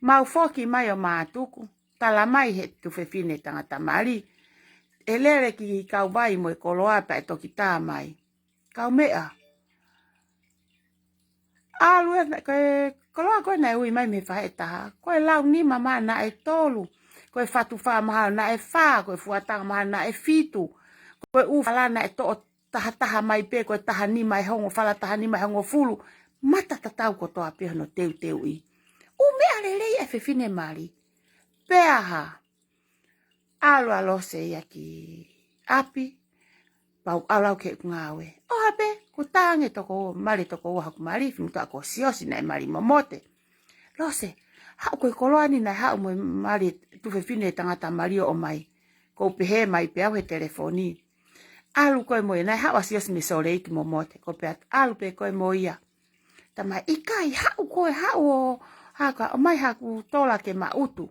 Mau foki mai ʻo mātuku, tala mai he tuofefine tangata mali. ʻE lele ki Kauvai mo e koloa pea ʻe toki tā mai. Kau meʻa. ʻAlu ē, ko e koloa ko ē naʻe ui mai mei he faʻē ʻe taha, ko e lau nima mahalo naʻe tolu, ko e fatu fā mahalo naʻe fā, ko e fuatanga mahalo naʻe fitu, ko e ʻū fala naʻe toʻo taha taha mai pē, ko e taha nima ʻe hongo, fala taha nima ʻe hongofulu. Mata tatau kotoa pē hono teuteuʻi. ʻŪ meʻa lelei ʻa e fefine mali. Pea hā, ʻalu ʻa Lose ia ki ʻapi, pau ʻalu au ki heʻeku ngāue. ʻOha pē, kuo tā ange toko, mali toko ua hoku mali, fimutuʻa ko Siosi naʻe mali Momote. Lose, haʻu ko e koloa ni naʻe haʻu mo e mali tuofefine tangata mali ʻo ʻomai. Ko u pehē mai pē au he telefoni. ʻAlu koe mo ia, naʻe haʻu ʻa Siosi mei Sōleki Momote. Ko u pehē atu, ʻalu pē koe mo ia. Tamai, ʻikai, haʻu koe, haʻu ʻo, haka, ʻomai haku tola ke ma ʻutu.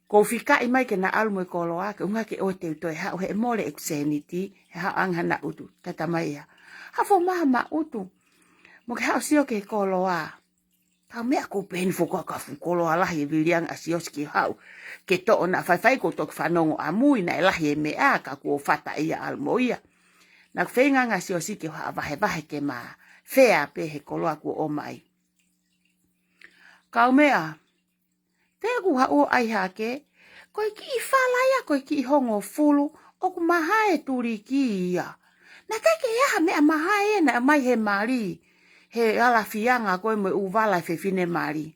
Ko u fikaʻi mai ke na ʻalu mo e koloa, ke ʻuhinga ke ʻoua te u toe haʻu he ʻe mole ʻeku sēniti, he haʻu ange ha na ʻutu, tata mai ia. Hafo maha ma ʻutu, mo ke haʻu sio ki he koloa. Ka meʻa ko u pehē ni fokoa ka fuʻu koloa lahi e vilianga ʻa Siosi ke haʻu, ke toʻo na faifai ko u toki fanongo ʻamui naʻe lahi e meʻa, ka kuo fata ia ʻalu mo ia. Naʻa ku feinga ange ʻa Siosi ke u haʻu vahevahe ke ma fea pē he koloa kuo ʻomai. Ka u meʻa, te ku haʻu ʻo ʻai hake, ko e kiʻi fala ia, ko e kiʻi hongofulu, ʻoku mahae tuliki ia. Naʻe ʻikai ke ʻi ai ha meʻa mahae ia naʻe ʻomai he mali, he ʻalafianga ko ē mo e ʻū vala e fefine mali.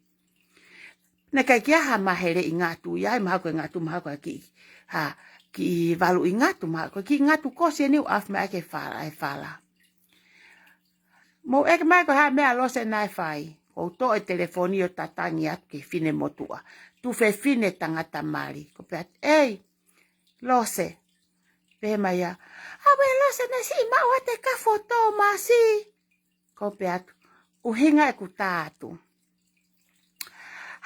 Naʻe ʻikai ke ʻi ai ha mahele ʻi ngatu ia, ʻi mahalo ko e ngatu, mahalo ko e kiʻi, ha, kiʻi valu ʻi ngatu, mahalo ko e kiʻi ngatu kosi eni ʻoku ʻafi mai ʻaki e fala, e fala. Mou ʻeke mai ko e hā e meʻa ʻa Lose naʻe fai. Ko u toʻo e telefoni ʻo tatangi atu ki he finemotuʻa. Tuofefine tangata mali. Ko u pehē atu, ʻei, Lose. Pehē mai ia, ʻauē Lose naʻe siʻi maʻu atu e kafo ʻo Tōmasi. Ko u pehē atu, ʻuhinga ʻeku tā atu.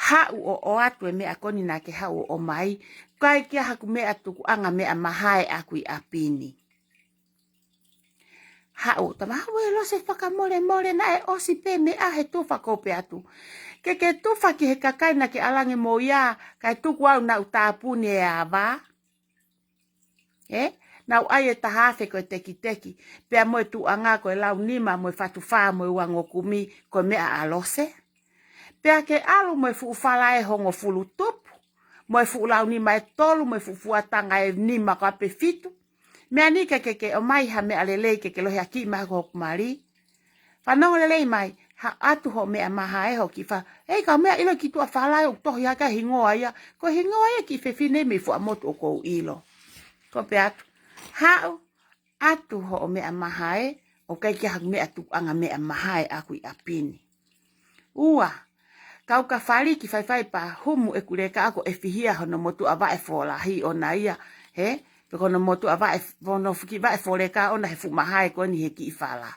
Haʻu ʻo ʻoatu e meʻa ko eni naʻa ke haʻu ʻo ʻomai, ʻikai ke ʻi ai haku meʻa tukuʻanga meʻa mahae ʻaku ʻi ʻapi ni. Haʻu, tamai, ʻauē Lose fakamolemole naʻe ʻosi pē meʻa he tufa, ko u pehē atu. Ke ke tufa ki he kakai naʻa ke ʻalu ange mo ia, kae tuku au naʻa ku tāpuni e ava. ʻE, naʻa ku ʻai e taha afe ko e tekiteki, pea mo e tuʻuʻanga ko e lau nima, mo e fatu fā, mo e uangokumi, ko e meʻa ʻa Lose. Pea ke ʻalu mo e fuʻu fala ʻe hongofulu tupu, mo e fuʻu lau nima ʻe tolu, mo e fuʻu fuatanga ʻe nima ko ā pe fitu. Meʻa ni ke ke ke ʻomai ha meʻa lelei ke ke lohi ʻaki mai ko hoku mali. Fanongo lelei mai, haʻu atu hoʻo meʻa mahae hoʻo kiʻi fala. ʻEi, ka u meʻa ʻilo ki tuʻa fala ʻoku tohi hake e hingoa ia. Ko e hingoa ia e kiʻi fefine mei Fuaʻamotu ʻoku ou ʻilo. Ko u pehē atu, haʻu atu hoʻo meʻa mahae, ʻoku ʻikai ke ʻi ai haku meʻa tukuʻanga meʻa mahae ʻaku ʻi ʻapi ni. Ua, kau ka faliki faifai pea humu ʻeku leka ʻaku ʻo ʻefihia hono motuʻa vaʻe fōlahi ʻona ia, he? Pe ko hono motuʻa vaʻe, hono fuʻu kiʻi vaʻe fōleka ʻona he fuʻu mahae ko eni he kiʻi fala.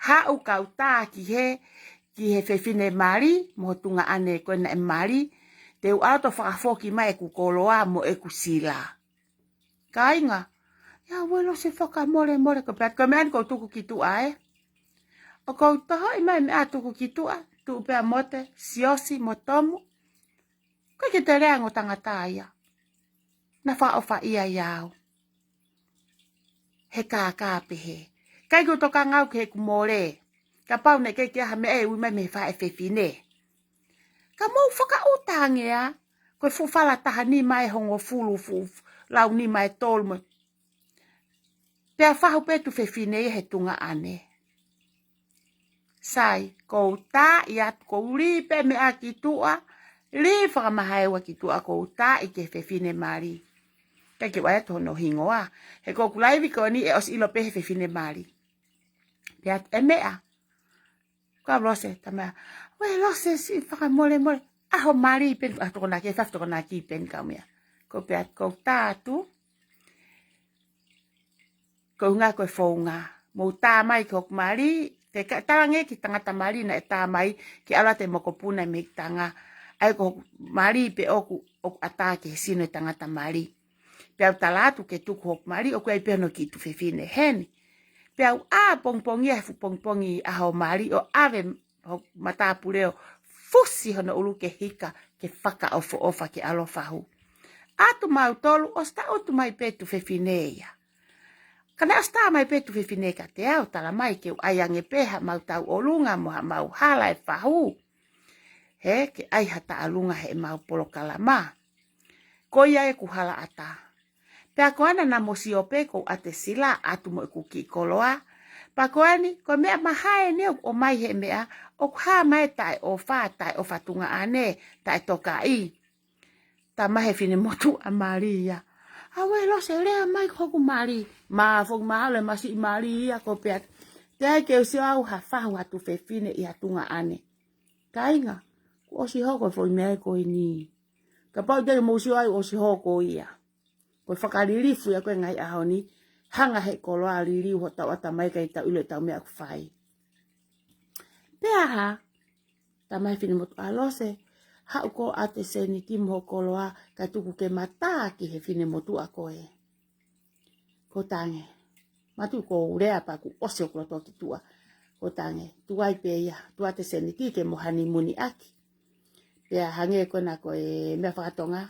Haʻu kau tā ki he, ki he fefine mali, mo e tuongaʻane ko ē naʻe mali, te u ʻalu ʻo fakafoki mai ʻeku koloa mo ʻeku sila. Kāinga, ʻauē Lose fakamolemole, ko u pehē atu, ko e meʻa ni ko u tuku ki tuʻa ē. ʻOku ou tohoʻi mai e meʻa tuku ki tuʻa, tuʻu pē ʻa Mote, Siosi mo Tomu. ʻIkai ke te lea ango tangata ia. Na fakaʻofaʻia ia au. He kākā pehē. ʻIkai ke u tokanga au ki heʻeku mole. Kapau naʻe ʻikai ke ʻi ai ha meʻa ʻe ui mai mei he faʻē fefine. Ka mou fakaʻuta ange ā, ko e fuʻu fala taha nima ʻe hongofulu, fuʻu lau nima ʻe tolu mo. Pea fahu pē tuofefine ia he tuongaʻane. Sai, ko u taaʻi atu, ko u lī pē meʻa ki tuʻa, lī fakamahae ua ki tuʻa, ko u taaʻi ki he fefine mali. ʻIkai ke u ʻai atu hono hingoa, he ko ʻeku laivi ko eni ʻe ʻosi ʻilo pē he fefine mali. Pea ʻe meʻa, ka Lose, tamai, ʻauē Lose siʻi fakamolemole, ʻaho mali pē, ʻaho Tokonaki, ʻe fai Tokonaki pē ka u meʻa. Ko u pehē atu, ko u tā atu, ko e ʻuhinga ko e founga. Mou tā mai ki hoku mali, te ka talange ki he tangata mali naʻe tā mai, ke ʻalu atu e mokopuna mei Tonga. ʻAi ko hoku mali pē ʻoku, ʻoku ʻatā ki he sino e tangata mali. Pea u tala atu ke tuku hoku mali, ʻoku ʻi ai pē hono kiʻi tuofefine heni. Pea u ʻā pongipongia he fuʻu pongipongi ʻaho mali ʻo ʻave hoku matāpule ʻo fusi hono ʻulu ke hika, ke fakaʻofoʻofa ke ʻalu ʻo fahu. ʻAtu mautolu ʻosi taʻutu mai pē tuofefine ia. Ka naʻe ʻosi tā mai pē e tuofefine kiate au, tala mai ke u ʻai ange pē haʻamau tauʻolunga mo haʻamau hala e fahu. He, ke ʻai ha tauʻolunga heʻemau polokalama. Ko ia ʻeku hala ʻatā. Pea ko ena naʻa mo sio pē ʻoku ou ʻatesila atu mo ʻeku kiʻi koloa. Pea ko eni, ko e meʻa mahae eni ʻoku ʻomai he meʻa, ʻoku hā mai e taʻeʻofa, taʻeʻofa tuongaʻane, taʻetokaʻi. Tā mai he finemotuʻa mali ia. ʻAuē Lose, lea mai ko hoku mali. Mā foki mahalo e masiʻi mali ia ko pea. Teʻeki ke u sio au ha fahu ha tuofefine ʻi ha tuongaʻane. Kāinga, kuo ʻosi hoko e foʻi meʻa ko eni. Kapau te mou sio ai ʻosi hoko ia. Ko e fakalilifu ia ko e ngaahi ʻaho ni, hanga he koloa liliu hotau ʻatamai kae tau ʻilo ʻetau meʻa ʻoku fai. Pea hā, tā mai he finemotuʻa Lose, haʻu koe ʻo ʻoatu e sēniti mo hoʻo koloa kae tuku ke ma tā ki he finemotuʻa ko ē. Ko tange. Mātuʻa ko e lea pea kuo ʻosi hoku loto ki tuʻa. Ko tange. Tuku ai pē ia. Tuku atu e sēniti ke mo hanimuni ʻaki. Pea hangē ko ena ko e meʻa fakatonga.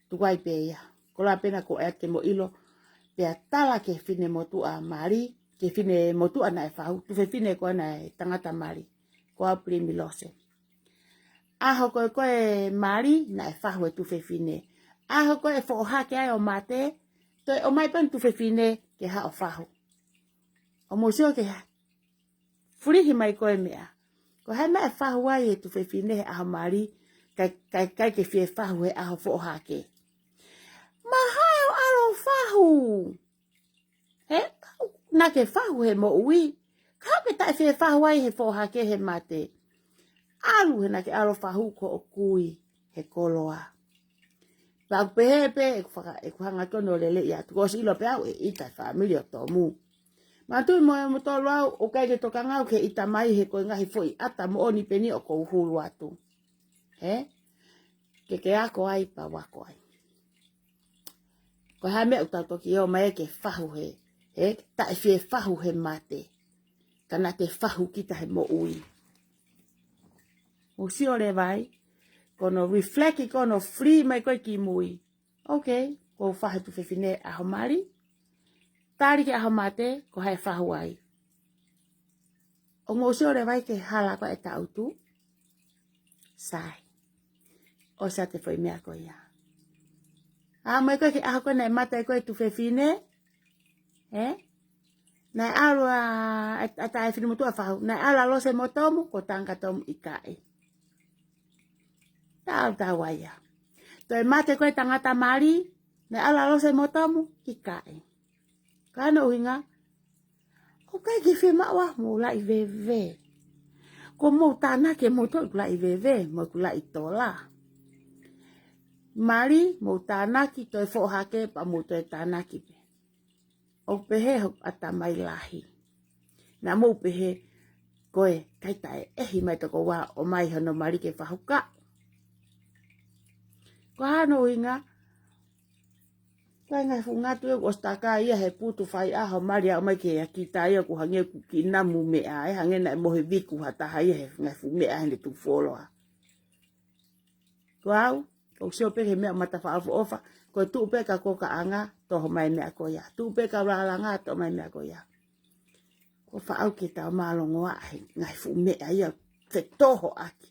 Tuku ai pē ia. Koloa pē ena ko e ʻai ke mo ʻilo. Pea tala ki he finemotuʻa mali. Ki he finemotuʻa naʻe fahu. Tuofefine ko ena e tangata mali. Ko au Pilimi Lose. ʻAho ko ē ko e mali naʻe fahu e tuofefine. ʻAho ko ē foʻohake ai ʻo mate, toe ʻomai pē ʻe he tuofefine ke haʻu ʻo fahu. ʻO mou sio ki he fulihi mai ko e meʻa. Ko e hā e meʻa ʻe fahu ai e tuofefine he ʻaho mali, kae, kae, kae ke fie fahu he ʻaho foʻohake. Mahae ʻo ʻalu ʻo fahu. He, naʻa ke fahu he moʻui. Ka ke taʻe fie fahu ai he foʻohake he mate. ʻAlu he naʻa ke ʻalu ʻo fahu ko hoʻo kui he koloa. Pea ʻoku pehē pē, ʻeku faka-, ʻeku hanga ko ē ʻo lele ia atu. Kuo ʻosi ʻilo pē au ʻe ʻita e fāmili ʻo Tomu. Mātuʻa mo e mo tolu au, ʻoku ʻikai ke tokanga au ki he ʻita mai he ko e ngaahi foʻi ʻata moʻoni pē eni ʻoku ou hulu atu. He? Ke ke ako ai pea u ako ai. Ko e hā e meʻa ʻoku tau toki ō mai ke fahu he, he, taʻe fie fahu he mate. Ka naʻa te fahu kita he moʻui. Mou sio leva ai, ko hono reflect ko hono free mai ko ē ki mui. Ok, kuo u fahu e tuofefine ʻaho mali. Tali ki he ʻaho mate, ko hai ʻe fahu ai. ʻOku mou sio leva ai ki he hala ko ē ʻa e taʻutu. Sai. ʻOsi ʻa e foʻi meʻa ko ia. ʻA, mai ko ē ki he ʻaho ko ē naʻe mate ai ko ē e tuofefine. Ē? Naʻe ʻalu ʻa, ʻa, ʻa e finemotuʻa fahu. Naʻe ʻalu ʻa Lose mo Tomu, ko e tangata Tomu ʻikai. Tau, tau ai ia. Toe mate ko ē tangata mali, naʻe ʻalu ʻa Lose mo Tomu, ʻikai. Ka hono ʻuhinga, ʻoku ʻikai ke fiemaʻu ʻa mou laʻi veve. Ko mou tānaki e mou toe ʻoku laʻi veve, mo ʻoku laʻi tola. Mali, mou tānaki, toe foʻohake, pea mou toe tānaki pē. ʻOku pehē hoku ʻatamai lahi. Naʻa mou pehē, ko e, ʻikai taʻe ʻehi mai toko ua ʻomai hono mali ke fahu ka. Ko hono ʻuhinga, ko e ngaahi fuʻu ngatu ʻoku ʻosi taka ia he putu fai ʻaho mali ʻa ʻomai ke ʻa kita ia ʻoku hangē ʻoku kiʻi namu meʻa, ē, hangē naʻe mohe viku ha taha ia he ngaahi fuʻu meʻa heʻene tuku fuoloa. Ko au, ʻoku sio pē ki he meʻa ʻoku ma tafaʻofoʻofa, ko e tuʻu pē ka ko ka anga, toho mai meʻa ko ia. Tuʻu pē ka lālanga, toho mai meʻa ko ia. Ko faʻau ke tau mālōlō ʻa e ngaahi fuʻu meʻa ia, ke toho ʻaki.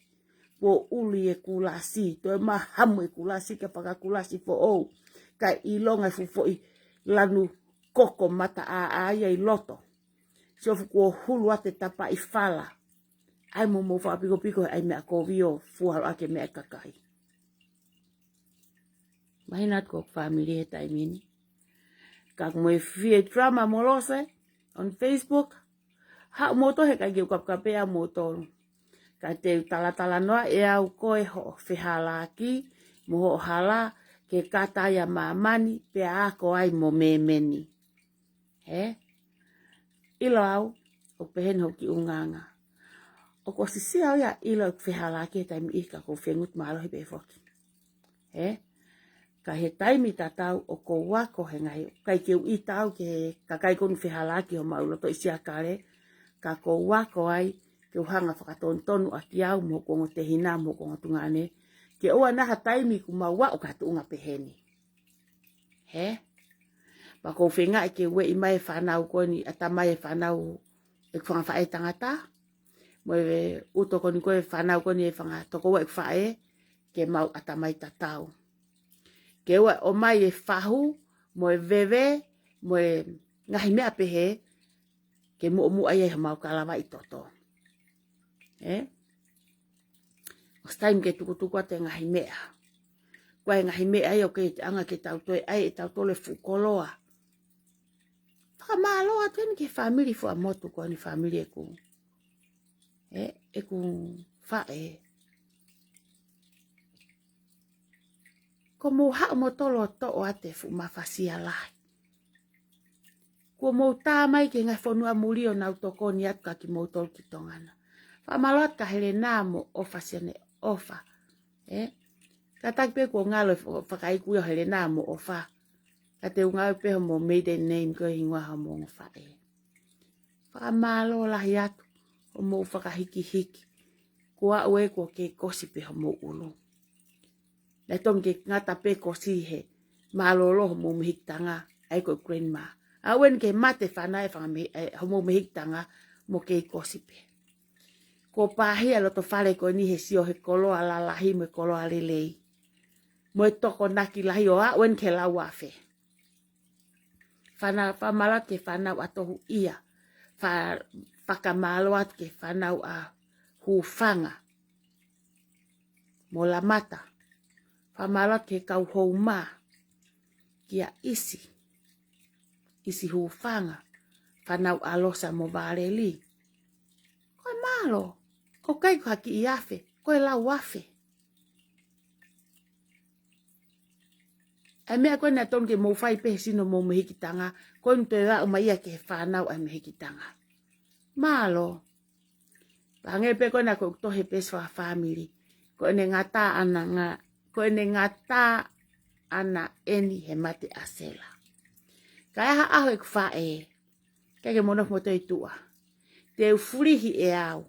Kuo ʻuli e kulasi, toe mahamu e kulasi, ke fakakulasi foʻou. Kae ʻilonga e fuʻu foʻi lanu koko mata ʻā ia ʻi loto. Sio fuʻu kuo hulu ʻa e tapaʻi fala. ʻAi mo mou fakapikopiko he ʻai meʻa kovi ʻo fualu ake meʻa kakai. Mahino atu ko e fāmili he taimi ni. Ka ko e mo e fie drama mo Lose on Facebook. Haʻu mou tō he ʻikai ke u kapekape ʻa mou tō. Ka te u talatalanoa ʻe au ko e hoʻo fehālaaki, mo hoʻo hala, ke kata ai ʻa māmani, pea ako ai mo mēmeni. Ē? ʻIlo au, ʻoku pehē ni hoku kiʻi ʻulungaanga. ʻOku ʻosi sia au ia ʻilo ʻeku fehālaaki he taimi ʻi ka ko e fengutu mālohi pē foki. Ē? Ka he taimi tatau ʻoku ou ako he ngaahi, ʻikai ke u ʻita au ki he kakai ko eni fehālaaki homau loto ʻi Siakale, ka ʻoku ou ako ai, ke u hanga fakatonutonu ʻaki au, mo hoku ongo tehina, mo hoku ongo tuongaʻane, ke ʻoua naʻa ha taimi kuo mau aʻu ki ha tuʻunga pehē ni. Hē? Pea ʻoku ou feinga ke ueʻi mai e fānau ko eni, ʻatamai e fānau ʻeku fanga faʻē tangata, mo e ʻū tokoni ko e fānau ko eni e fanga tokoua ʻeku faʻē, ke mau ʻatamai tatau. Ke ʻoua ʻe ʻomai e fahu, mo e veve, mo e ngaahi meʻa pehē, ke muʻomuʻa ia ʻi homau kalava ʻi toto. ʻE? ʻOsi taimi ke tukutuku atu e ngaahi meʻa. Ko e ngaahi meʻa ia ʻoku ʻikai ke ʻaonga ke tau toe ʻai ʻe tautolu e fuʻu koloa. Fakamālō atu eni ki he fāmili Fuaʻamotu ko eni, fāmili ʻeku, ʻe, ʻeku faʻē. Kuo mou haʻu moutolu ʻo toʻo atu e fuʻu mafasia lahi. Kuo mou tā mai ki he ngaahi fonua muli ʻo nau tokoni atu kia kimoutolu ki Tonga na. Fakamālō atu kia Helena mo ʻOfa siʻene ʻofa. ʻE? Kātaki pē kuo ngalo e fa-, fakaiku ia ʻo Helena mo ʻOfa. Ka te u ngāue pē hoʻomou maiden name ko e hingoa hoʻomou ongo faʻē. Fakamālō lahi atu hoʻomou fakahikihiki. Ko au ē kuo kei kosi pē homou ʻulu. Naʻe tonu ke ngata pē kosi he mālōlō homou mehikitanga, ʻa ia ko e grandma. Aʻu eni ke mate fānau e fanga mehi-, ʻe, homou mehikitanga mo kei kosi pē. Kuo pāhia e loto fale ko eni he sio he koloa lalahi mo e koloa lelei. Mo e tokonaki lahi ʻo aʻu eni ki he lau afe. Fana-, fakamālō atu ki he fānau ʻa Tohuʻia. Fa-, fakamālō atu ki he fānau ʻa Hūfanga mo Lamata. Fakamālō atu ki he kau Houma, kia ʻIsi, ʻIsi Hūfanga, fānau ʻa Losa mo Valeli. Ko e mālō, ʻoku ʻikai ko ha kiʻi afe, ko e lau afe. ʻA e meʻa ko ē naʻe tonu ke mou fai pē he sino homou mehikitanga, ko eni toe aʻu mai ia ki he fānau ʻa e mehikitanga. Mālō. Pea hangē pē ko ena ko ʻeku tohi he peesi fakafāmili. Ko ʻene ngata ʻana nga-, ko ʻene ngata ʻana eni he mate ʻa Sela. Ka ʻi ha ʻaho ʻeku faʻē, ʻikai ke mou nofo moutolu ʻi tuʻa. Te u fulihi ʻe au.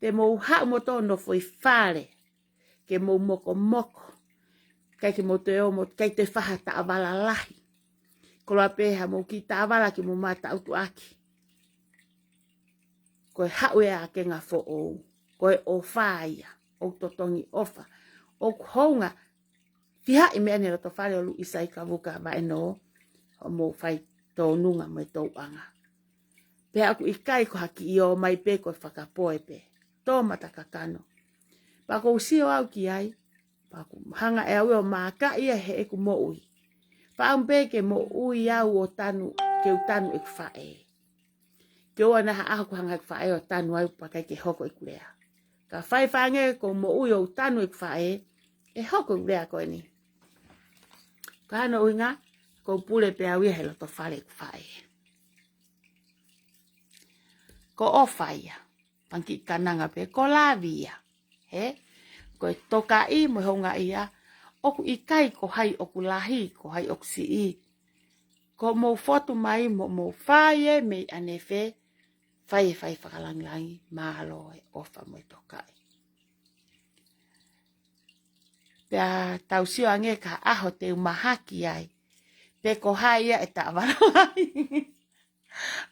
Te mou haʻu moutolu ʻo nofo ʻi fale. Ke mou mokomoko. ʻIkai ke mou toe ō mo, ʻikai toe fai ha taʻavala lahi. Koloa pē haʻamou kiʻi taʻavala ke mou mataʻutuʻaki. Ko e haʻu e ʻakenga foʻou. Ko e ʻofa ia. ʻOku totongi ʻofa. ʻOku hounga. Fiha ʻi meʻa ni loto fale ʻo Luisa ʻi Kavuka Vaenō. Hoʻomou fai tōnunga mo e tōʻanga. Pea ʻoku ʻikai ko ha kiʻi ō mai pē ko e fakapoʻuli pē. Tō mata kakano. Pea ʻoku ou sio au ki ai. Pea ʻoku hanga ʻe au ʻo mākaʻi ia heʻeku moʻui. Pea ʻoku ou pehē ke moʻui au ʻo tanu, ke u tanu ʻeku faʻē. Ke ʻoua naʻa ha ʻaho ʻoku hanga ʻeku faʻē ʻo tanu au pea ʻikai ke hoko ʻeku lea. Ka faifai ange ʻeku moʻui ʻo tanu ʻeku faʻē, ʻe hoko ʻeku lea ko eni. Ka hano ʻuhinga, ʻoku ou pule pē au ia he loto fale ʻeku faʻē. Ko ʻOfa ia, fanga kiʻi kananga pē, ko Lavi ia. He, ko e tokaʻi mo e houngaʻia, ʻoku ʻikai ko hai ʻoku lahi, ko hai ʻoku siʻi. Ko mou fotu mai, mo mou fai e meʻa ʻanefē, fai e fai fakalangilangi, mālō e ʻofa mo e tokaʻi. Pea tau sio ange ki ha ʻaho te u mahaki ai. Pe ko hai ia ʻe taʻavala ai.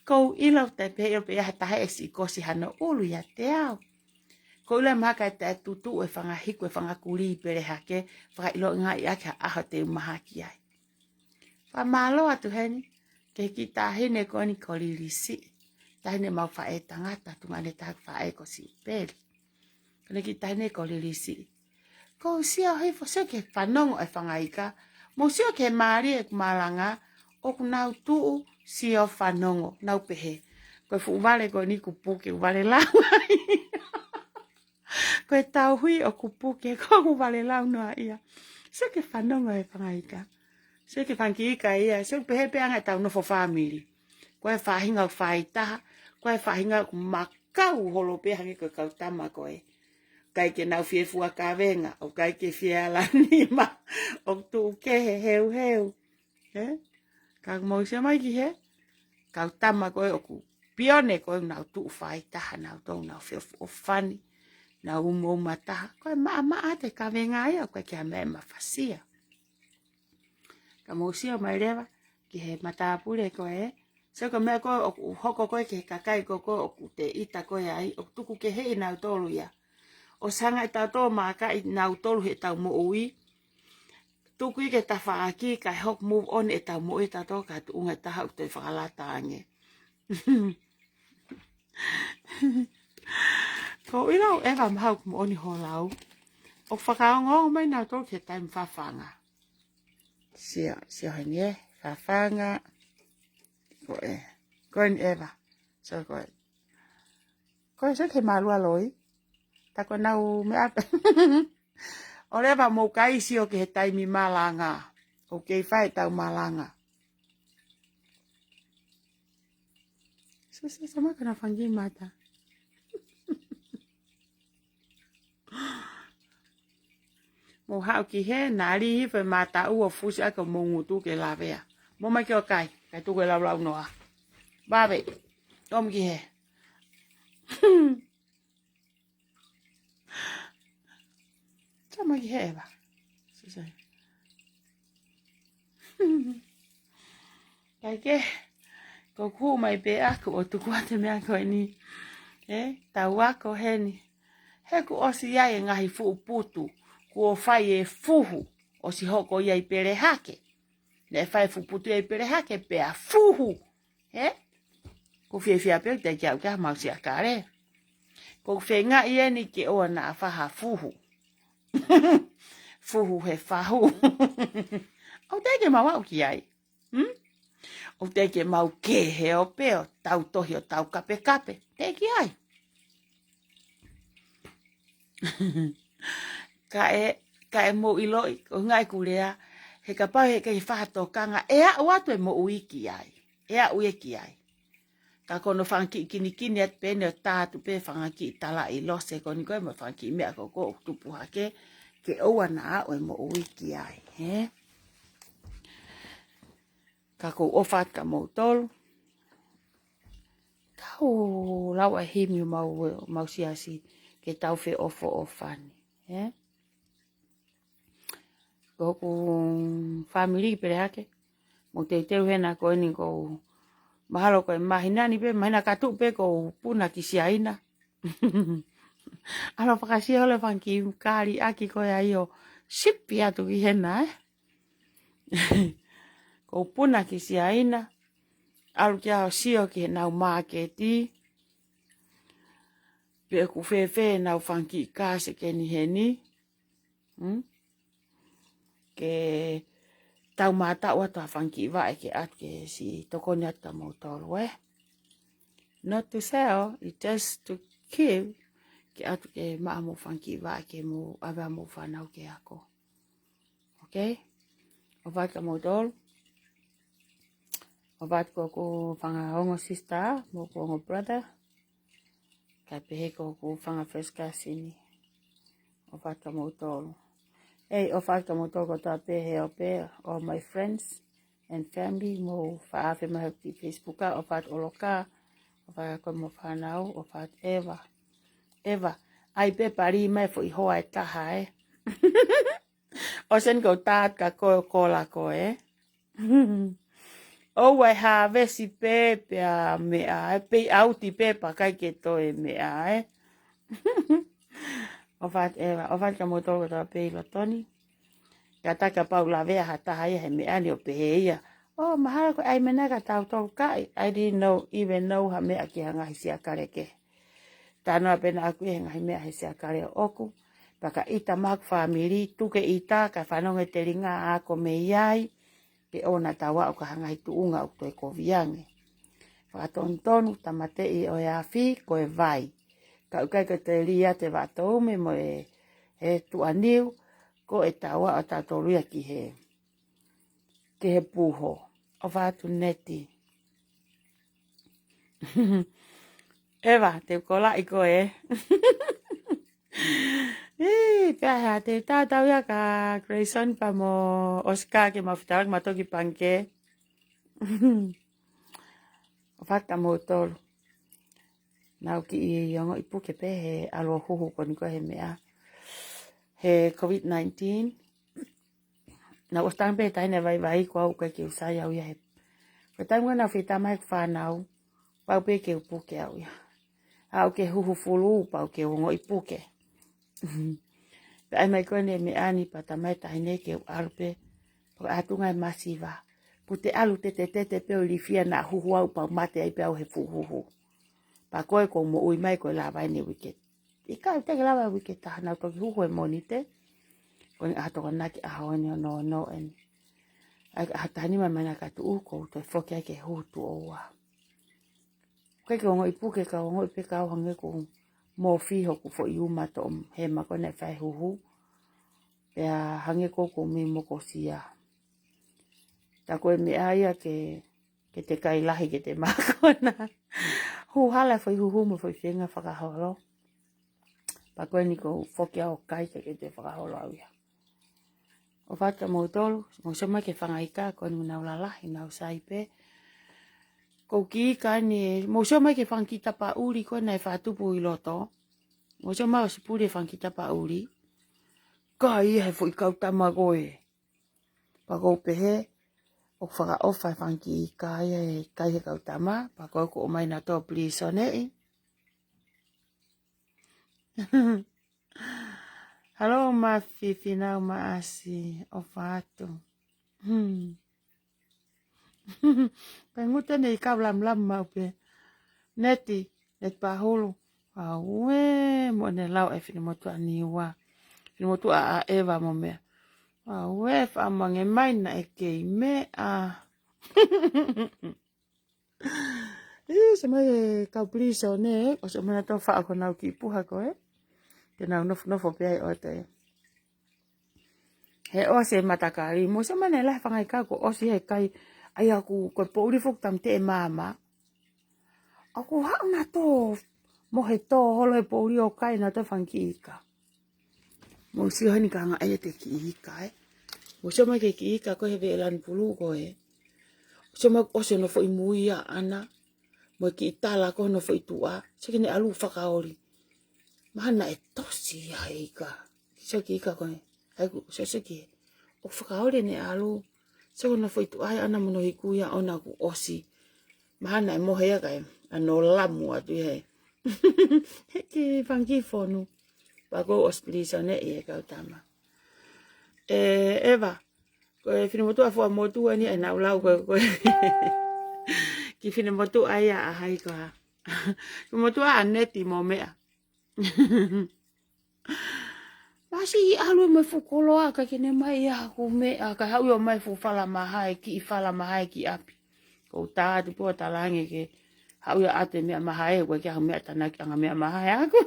ʻOku ou ʻilo te pehē ʻo pehē ha taha ʻe siʻi kosi hano ʻulu ʻiate au. ʻOku ou ʻilo mahaki ʻe taʻetutuʻu e fanga hiku e fanga kulī pele hake, fakaʻilongaʻi ʻaki ha ʻaho te u mahaki ai. Fakamālō atu heni, ki he kiʻi taʻahine ko eni ko Lilisi. Taʻahine mau faʻē tangata, tuongaʻane taha ʻeku faʻē ko Sipeli. Ko ʻene kiʻi taʻahine ko Lilisi. ʻOku ou sio hifo sio ki he fanongo e fanga ika. Mou sio ki he mālie ʻeku malanga, ʻoku nau tuʻu sio fanongo, nau pehē. Ko e fuʻu vale ko eni ʻoku puke, vale lau ai. Ko e tauhi ʻoku puke, ko ʻeku vale lau noa ia. Sio ki he fanongo e fanga ika. Sio ki he fanga kiʻi ika ia, sio pehē pē ʻa e anga ʻetau nofo fāmili. Ko e faʻahinga ʻoku fai taha, ko e faʻahinga ʻoku makau holo pē hangē ko e kau tama ko ē. ʻIkai ke nau fie fua kavenga, ʻoku ʻikai ke fie ala nima, ʻoku tuʻu kehe heuheu. Ē? Ka mou sio mai ki he kau tama ko ē ʻoku pione ko ē nau tuʻu fai taha, nau tau nau feʻofoʻofani, nau umauma taha. Ko e maʻamaʻa ʻa e kavenga ia, ʻoku ʻikai ke ʻi ai ha meʻa ʻe mafasia. Ka mou sio mai leva, ki he matāpule ko ē. So ko e meʻa ko ē ʻoku hoko ko ē ki he kakai ko ē ʻoku te ʻita ko ē ai, ʻoku tuku keheʻi nautolu ia. ʻOsi hanga ʻe tautolu ʻo maakaʻi nautolu heʻetau moʻui. Tuku ia ki he tafaʻaki kae hoko move on ʻetau moʻui ʻa tautolu ki ha tuʻunga ʻe taha ʻoku toe fakalata ange. Ko ʻilo ʻEva mahalo ʻoku moʻoni hoʻo lau. ʻOku fakaongoongo mai nautolu ki he taimi fafanga. Sio, sio heni ē, fafanga. Ko ē, ko eni ʻEva. So ko ē. Ko ē, so ke malua loi. Ta ko ʻenau meʻa pē. ʻOleva mou kai sio ki he taimi malanga. ʻOku kei fai ʻetau malanga. So, so, so, ma kana fangi mata. Mou haʻu ki hē, naʻa lihi fai mata ua fusi ake mo ngutu ke lavea. Mou mai ke ʻo kai, kai tuku e laulau noa. Babe, ʻomi ki hē. Tama ki hē ʻEva. Susai. Kai ke, ko ʻeku hū mai pē ʻaku ʻo tuku atu e meʻa ko eni. ʻE, tau ako heni. He kuo ʻosi ʻi ai e ngaahi fuʻu putu, kuo fai e fuhu, ʻosi hoko ia ʻi Pelehake. Naʻe fai e fuʻu putu ia ʻi Pelehake pea fuhu. ʻE? ʻOku fiefia pē ʻoku teʻeki aʻu ki ai haʻamau siakale. ʻOku feingaʻi eni ke ʻoua naʻa fai ha fuhu. Fuhu he fahu. ʻOku teʻeki ke mau aʻu ki ai. Hmm? ʻOku teʻeki ke mau kehe ʻo pē ʻo tau tohi ʻo tau kapekape. Teʻeki ai. Kae, kae mou ʻiloʻi, ko e ngaahi kulea, he kapau he kei fai ha tokanga, ʻe aʻu atu e moʻui ki ai. ʻE aʻu ia ki ai. Ka ko hono fanga kiʻi kinikini atu pē eni ʻo tā atu pē fanga kiʻi talaʻi lose ko eni ko ē mo e fanga kiʻi meʻa ko ē ʻoku tupu hake, ke ʻoua naʻa aʻu e moʻui ki ai, hē? Ka ʻoku ou ʻofa atu kia moutolu. Tau lau e himi ʻo mau, mau siasi ke tau feʻofoʻofani, hē? Ko hoku fāmili ʻi Pelehake. Mou teuteu hena ko eni ʻoku ou mahalo ko e māhina ni pē, māhina ka tuʻu pē ʻoku ou puna ki Siaina. ʻAlu ʻo fakasio holo e fanga kiʻi kaliʻaki ko ē ʻa ia ʻo sipi atu ki hena, ē? ʻOku ou puna ki Siaina. ʻAlu ki ai ʻo sio ki heʻenau māketi. Pe ʻoku fēfē ʻenau fanga kiʻi kāseke ni heni. Hmm? Ke tau mātaʻu atu ha fanga kiʻi vaʻe ke ʻatu ke siʻi tokoni atu kia moutolu, ē? Not to sell, it's just to give. Ke ʻatu ke maʻu haʻamou fanga kiʻi vaʻe ke mou ʻave haʻamou fānau ke ako. Okay? ʻOfa atu kia moutolu. ʻOfa atu ki hoku fanga ongo sister, mo hoku ongo brother. Kae pehē ki hoku fanga first cousin ni. ʻOfa atu kia moutolu. ʻEi, ʻofa atu kia moutolu kotoa pē he ope, all my friends and family, mou faʻa afe mai he Facebook, ʻofa atu ʻOloka, ʻofa atu ko e mo fānau, ʻofa atu ʻEva. ʻEva, ʻai pē pali mai foʻi hoa ʻe taha, ē. ʻOsi eni ʻoku ou tā atu kia koe ʻo kola koe, ē. ʻOua ʻe hāvesi pē pea meʻa, ē, pay out pē pea ʻikai ke toe meʻa, ē. ʻOfa atu ʻEva, ʻofa atu kia moutolu kotoa pē ʻi loto ni. Kātaki kapau ʻe lavea ha taha ia he meʻa ni ʻo pehē ia, "Oh, mahalo ko e ʻai meʻa ni kia tautolu kakai." I didn't know, even know ha meʻa ki ha ngaahi siakale kehe. Talanoa pē naʻa ku ʻi he ngaahi meʻa he siakale ʻoʻoku. Pea ka ʻita mai hoku fāmili, tuku ke ʻita, kae fanongo e telinga ako mei ai, ke ʻoua naʻa tau aʻu ki ha ngaahi tuʻunga ʻoku toe kovi ange. Fakatonutonu, tāmateʻi ʻo e afi, ko e vai. Ka ʻoku ʻikai ko e teli ʻa e vaʻa toume mo e, he tuʻaniu, ko e tau aʻu ʻa tautolu ia ki he, ki he puho. ʻOfa atu Neti. ʻEva, te u kolaʻi koe, ē. ʻI, pea hā, te u tautau ia kia Grayson pea mo Oscar ke mau fetaulaki mautolu ki pangikē. ʻOfa atu kia moutolu. Naʻa ku kiʻi ongoʻi puke pē he ʻalu ʻo huhu ko eni ko ē he meʻa, he COVID nineteen. Naʻa ku ʻosi tangi pē taʻahine vaivai ko au ʻikai ke u sai au ia he, Ko e taimi ko ē naʻa ku fetama he fānau, pau pē ke u puke au ia. ʻAʻu ke huhu fulu, pau ke u ongoʻi puke. Pea ʻai mai ko eni e meʻa ni pea tala mai e taʻahine ke u ʻalu pē. Pea ʻai atu ngai masiva. Pea te ʻalu tetetete pē ʻo ilifia naʻa huhu au pea u mate ai pē au he fuʻu huhu. Pea ko ē ko u moʻui mai ko e lava eni e uike. ʻIkai te u lava e uike ʻe taha naʻa ku toki huhu he Mōnite. Ko eni ʻaho Tokonaki ʻaho eni ʻo nō nō eni. ʻAi ʻaho taha nima mai naʻa ku tuʻu ko u toe foki ai ke huhu tuʻo ua. ʻIkai ke u ongoʻi puke ka u ongoʻi pē ka u hangē ko u mōfī hoku foʻi uma toʻo hema ko ē naʻe fai huhu. Pea hangē ko u ko u mei mokosia. Tā ko e meʻa ia ke, ke te kai lahi ke te mākona. Huhu hala e foʻi huhu mo e foʻi feinga fakaholo. Pea ko eni ko u foki au ʻo kai ke, ke te fakaholo au ia. ʻOfa atu kia moutolu, mou sio mai ki he fanga ika, ko eni nau lalahi, nau sai pē. Ko e kiʻi ika eni, mou sio mai ki he fanga kiʻi tapa ʻuli ko ē naʻe fakatupu ʻi loto. Mou sio mai ʻosi puli e fanga kiʻi tapa ʻuli. Kai ia he foʻi kau tama ko ē. Pea ko u pehē, ʻoku fakaʻofa e fanga kiʻi ika ia ʻe kai he kau tama, pea ko u ʻomai nautolu ʻo pilīsoneʻi. Halo Mafi, Finau Maʻasi, ʻofa atu. Hmm. Pea ngute nei kau lamlam mau pē. Neti, Neti Pahulu. Auē, mo ʻene lau e finemotuʻa Niua. Finemotuʻa ʻa ʻEva mo meʻa. Auē, faʻa mange mai naʻe kei meʻa. Ii, sio mai e kau pilīsone, ʻosi ʻomai nautolu ʻo faʻo ko ʻenau kiʻi puha ko ē. Ke nau nofonofo pē ai ʻo te. He ʻosi e matakali, mou sio mai naʻe lahi e fanga ika kuo ʻosi he kai, ʻai ʻaku ko e poʻuli foki tamateʻi e maama. ʻOku haʻu nautolu, mo e tō holo he poʻuli ʻo kai nautolu e fanga kiʻi ika. Mou sio heni ka anga ai e te kiʻi ika, ē. Mou sio mai ki he kiʻi ika ko ē he veʻe lanu pulu ko ē. Sio mai ʻosi hono foʻi mui ʻaʻana. Mo e kiʻi tala ko hono foʻi tuʻa. Sio ki heʻene ʻalu fakaoli. Mahalo naʻe tosi ia he ika. Sio ki he ika ko ē. ʻAi ʻoku, sio, sio ki he. ʻOku fakaoli ʻene ʻalu. Sio ko hono foʻi tuʻa ʻaʻana mo hono hikui ʻaʻana kuo ʻosi. Mahalo naʻe mohe ia kae ʻano lamu atu ia he. He kiʻi fanga kiʻi fonu. Pea ko u ʻosi pilīsoneʻi e kau tama. ʻE, ʻEva. Ko e finemotuʻa fua motu eni ʻenau lau ko e, ko e. Kiʻi finemotuʻa ia ʻa hai ko ha. Finemotuʻa ʻa Neti mo meʻa. Masi ʻi ʻalu mo e fuʻu koloa ka ke ne mai ia ʻaku meʻa ka haʻu ʻo mai fuʻu fala mahae kiʻi fala mahae ki ʻapi. Ko u tā atu pē ʻo talaange ke haʻu ia ʻo ʻoatu e meʻa mahae, ʻoku ʻikai ke ʻi ai haʻaku meʻa tānaki ʻanga meʻa mahae ʻaku.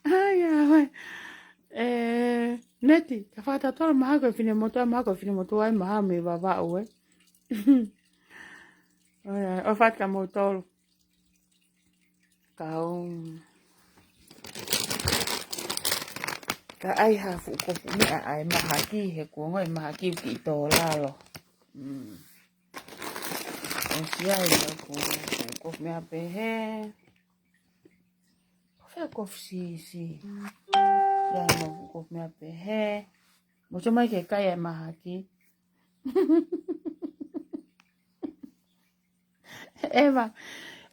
ʻAi, ʻa, ʻai. ʻE, Neti, ka fakatotolo mahalo ko e finemotuʻa, mahalo ko e finemotuʻa ʻi Mahae mei Vavaʻu, ē. ʻAi, ʻai, ʻofa atu kia moutolu. Kau. Ka ʻai ha fuʻu kofu meʻa ʻa e mahaki, he kuo ongoʻi e mahaki ʻoku kiʻi tō lalo. Mm. ʻOsi ai ʻaku fuʻu kofu meʻa pehē. Ko fē kofu siʻisiʻi. ʻOsi ai ʻaku fuʻu kofu meʻa pehē. Mou sio mai ki he kai ʻa e mahaki. ʻEva,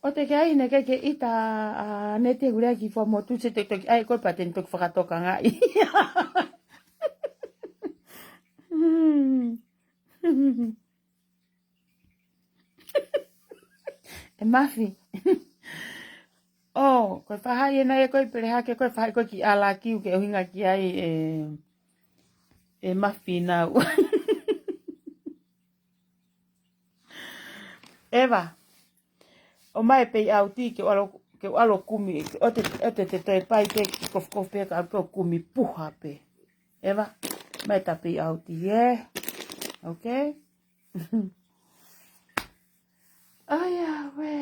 ʻoua te ke ʻai naʻe ʻikai ke ʻita ʻa Neti he kuo lea ki fua motu se te toki ʻai ko e pea te ne toki fakatokangaʻi. Hmm. ʻE Mafi. ʻŌ, ko e fahaʻi ena ia ko e pele hake ko e fahaʻi ko e kiʻi ʻalaki ʻoku ke ʻuhinga ki ai ē, ē Mafi nau. ʻEva, ʻomai e pei ʻauti ke u ʻalu, ke u ʻalu ʻo kumi, ʻoua te, ʻoua te te toe pai pē ke kofukofu pē ka ʻalu pē ʻo kumi puha pē. ʻEva, mai ta pei ʻauti, ē? Okay? ʻAi, ʻauē.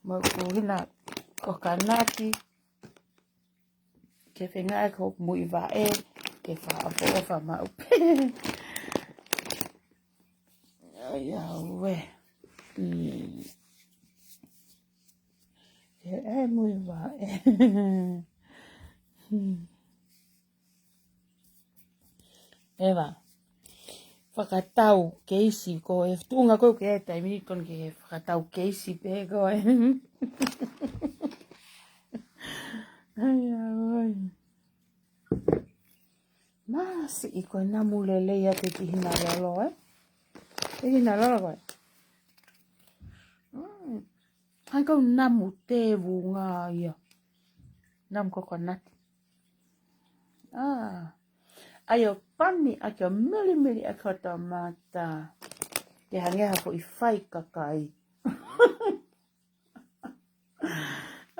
Mou kuhina kokonati. Ke feinga ʻe ko muivaʻe, ke fakaʻofoʻofa maʻu pē. ʻAi, ʻauē. Mm. Ke ʻai muivaʻe. Hmm. Eva. Fakatau keisi ko e tuʻunga ko ē ke e taimi ni ko eni ke fakatau keisi pē ko e. Ai, ai. Māsiʻi ko e namu lelei atu ki hina lolo, ē? Ki hina lolo ko ē. Mm. Hai kau namu tēvunga ia. Namu kokonati. Ah. ʻAi ʻo pani ʻaki ʻo milimili ʻaki hoto mata. Ke hangē ha foʻi fai kakai.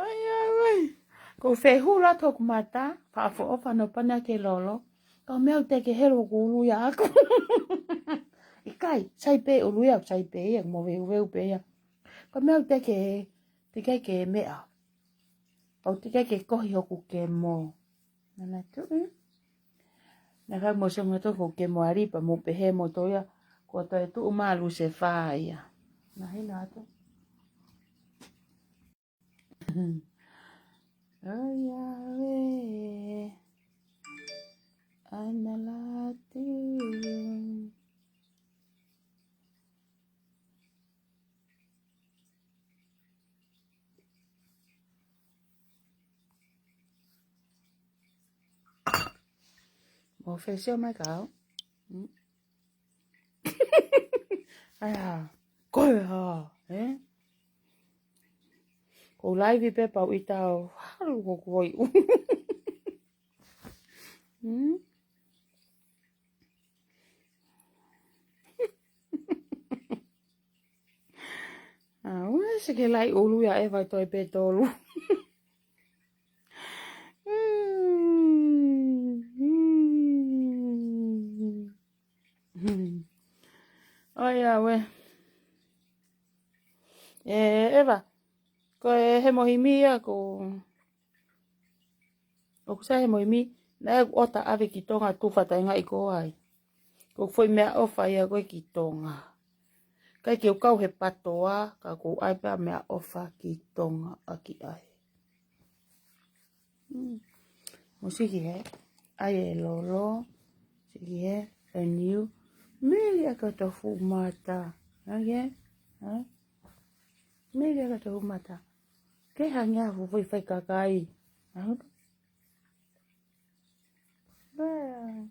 Ai, ai, ai. Ko u fehula atu hoku mata, faʻa foʻofa no pani ʻaki e lolo. Kau meʻa u te ke helu hoku ulu ia aku. ʻIkai, sai pē ulu ia, sai pē ia, mo veuveu pē ia. Kau meʻa u te ke, te ke ke meʻa. Kau te ke ke kohi hoku kemo. Nana tuʻu. Na ka mo songa to ko kemo alipa mo pehē mo to ia. Ko to e tuʻu ma Lusefa ia. Na hina atu. Ai, ave. Ana latu. Mo fesio mai kau. Mm. Ai, ha. Ko e ha, ē? Ko u laivi pē pau i tau halu ko kuo i u. Mm. Ah, ue, se ke lai ulu ia e vai toi pē tolu. Mm, mm, mm. Ai, ave. E, Eva, ko e he mohimi ia ko ʻoku sai he mohimi, naʻe ʻoku ʻota ʻave ki Tonga tufa tainga i ko ai. Ko foʻi meʻaʻofa ia ko ē ki Tonga. Kai ke u kau he patoa, ka ko u ʻai pē meʻaʻofa ki Tonga ʻaki ai. Mm. Mo siki he, ʻai e lolo, siki he, e niu, mili ʻaki hoto fuʻu mata. ʻAi e, ha? Mili ʻaki hoto fuʻu mata. Ke hangē ha foʻi fai kakai. Ahu. Bye.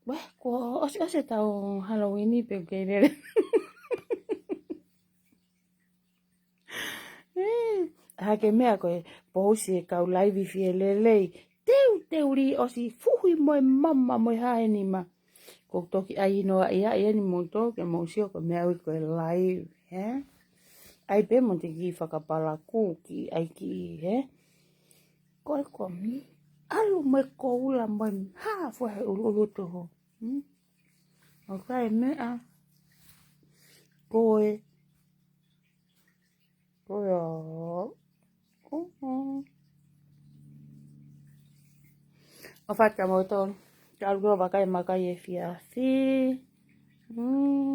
Weh, ko ʻosi, ʻosi e tau Halloween pe ke lele. Eh, hake meʻa ko e pousi e kau laivi fie lelei. Teu, teu li ʻosi fuhi mo e mama mo e hae nima. Ko toki ʻai noa ia ia ni mo to ke mo sio ko meʻa ui ko e laivi, he? ʻAi pē mo te ki fakapalaku ki ʻai ki, he? Ko e ko mi. ʻAlu mo e koula mo e ha fua he uluulu toho. Hmm? ʻOku ʻi ai e meʻa. Ko e. Ko e ʻo. ʻO, ʻo. ʻOfa atu mo to. Ka ʻalu ko vakai makai e fiafi. Hmm.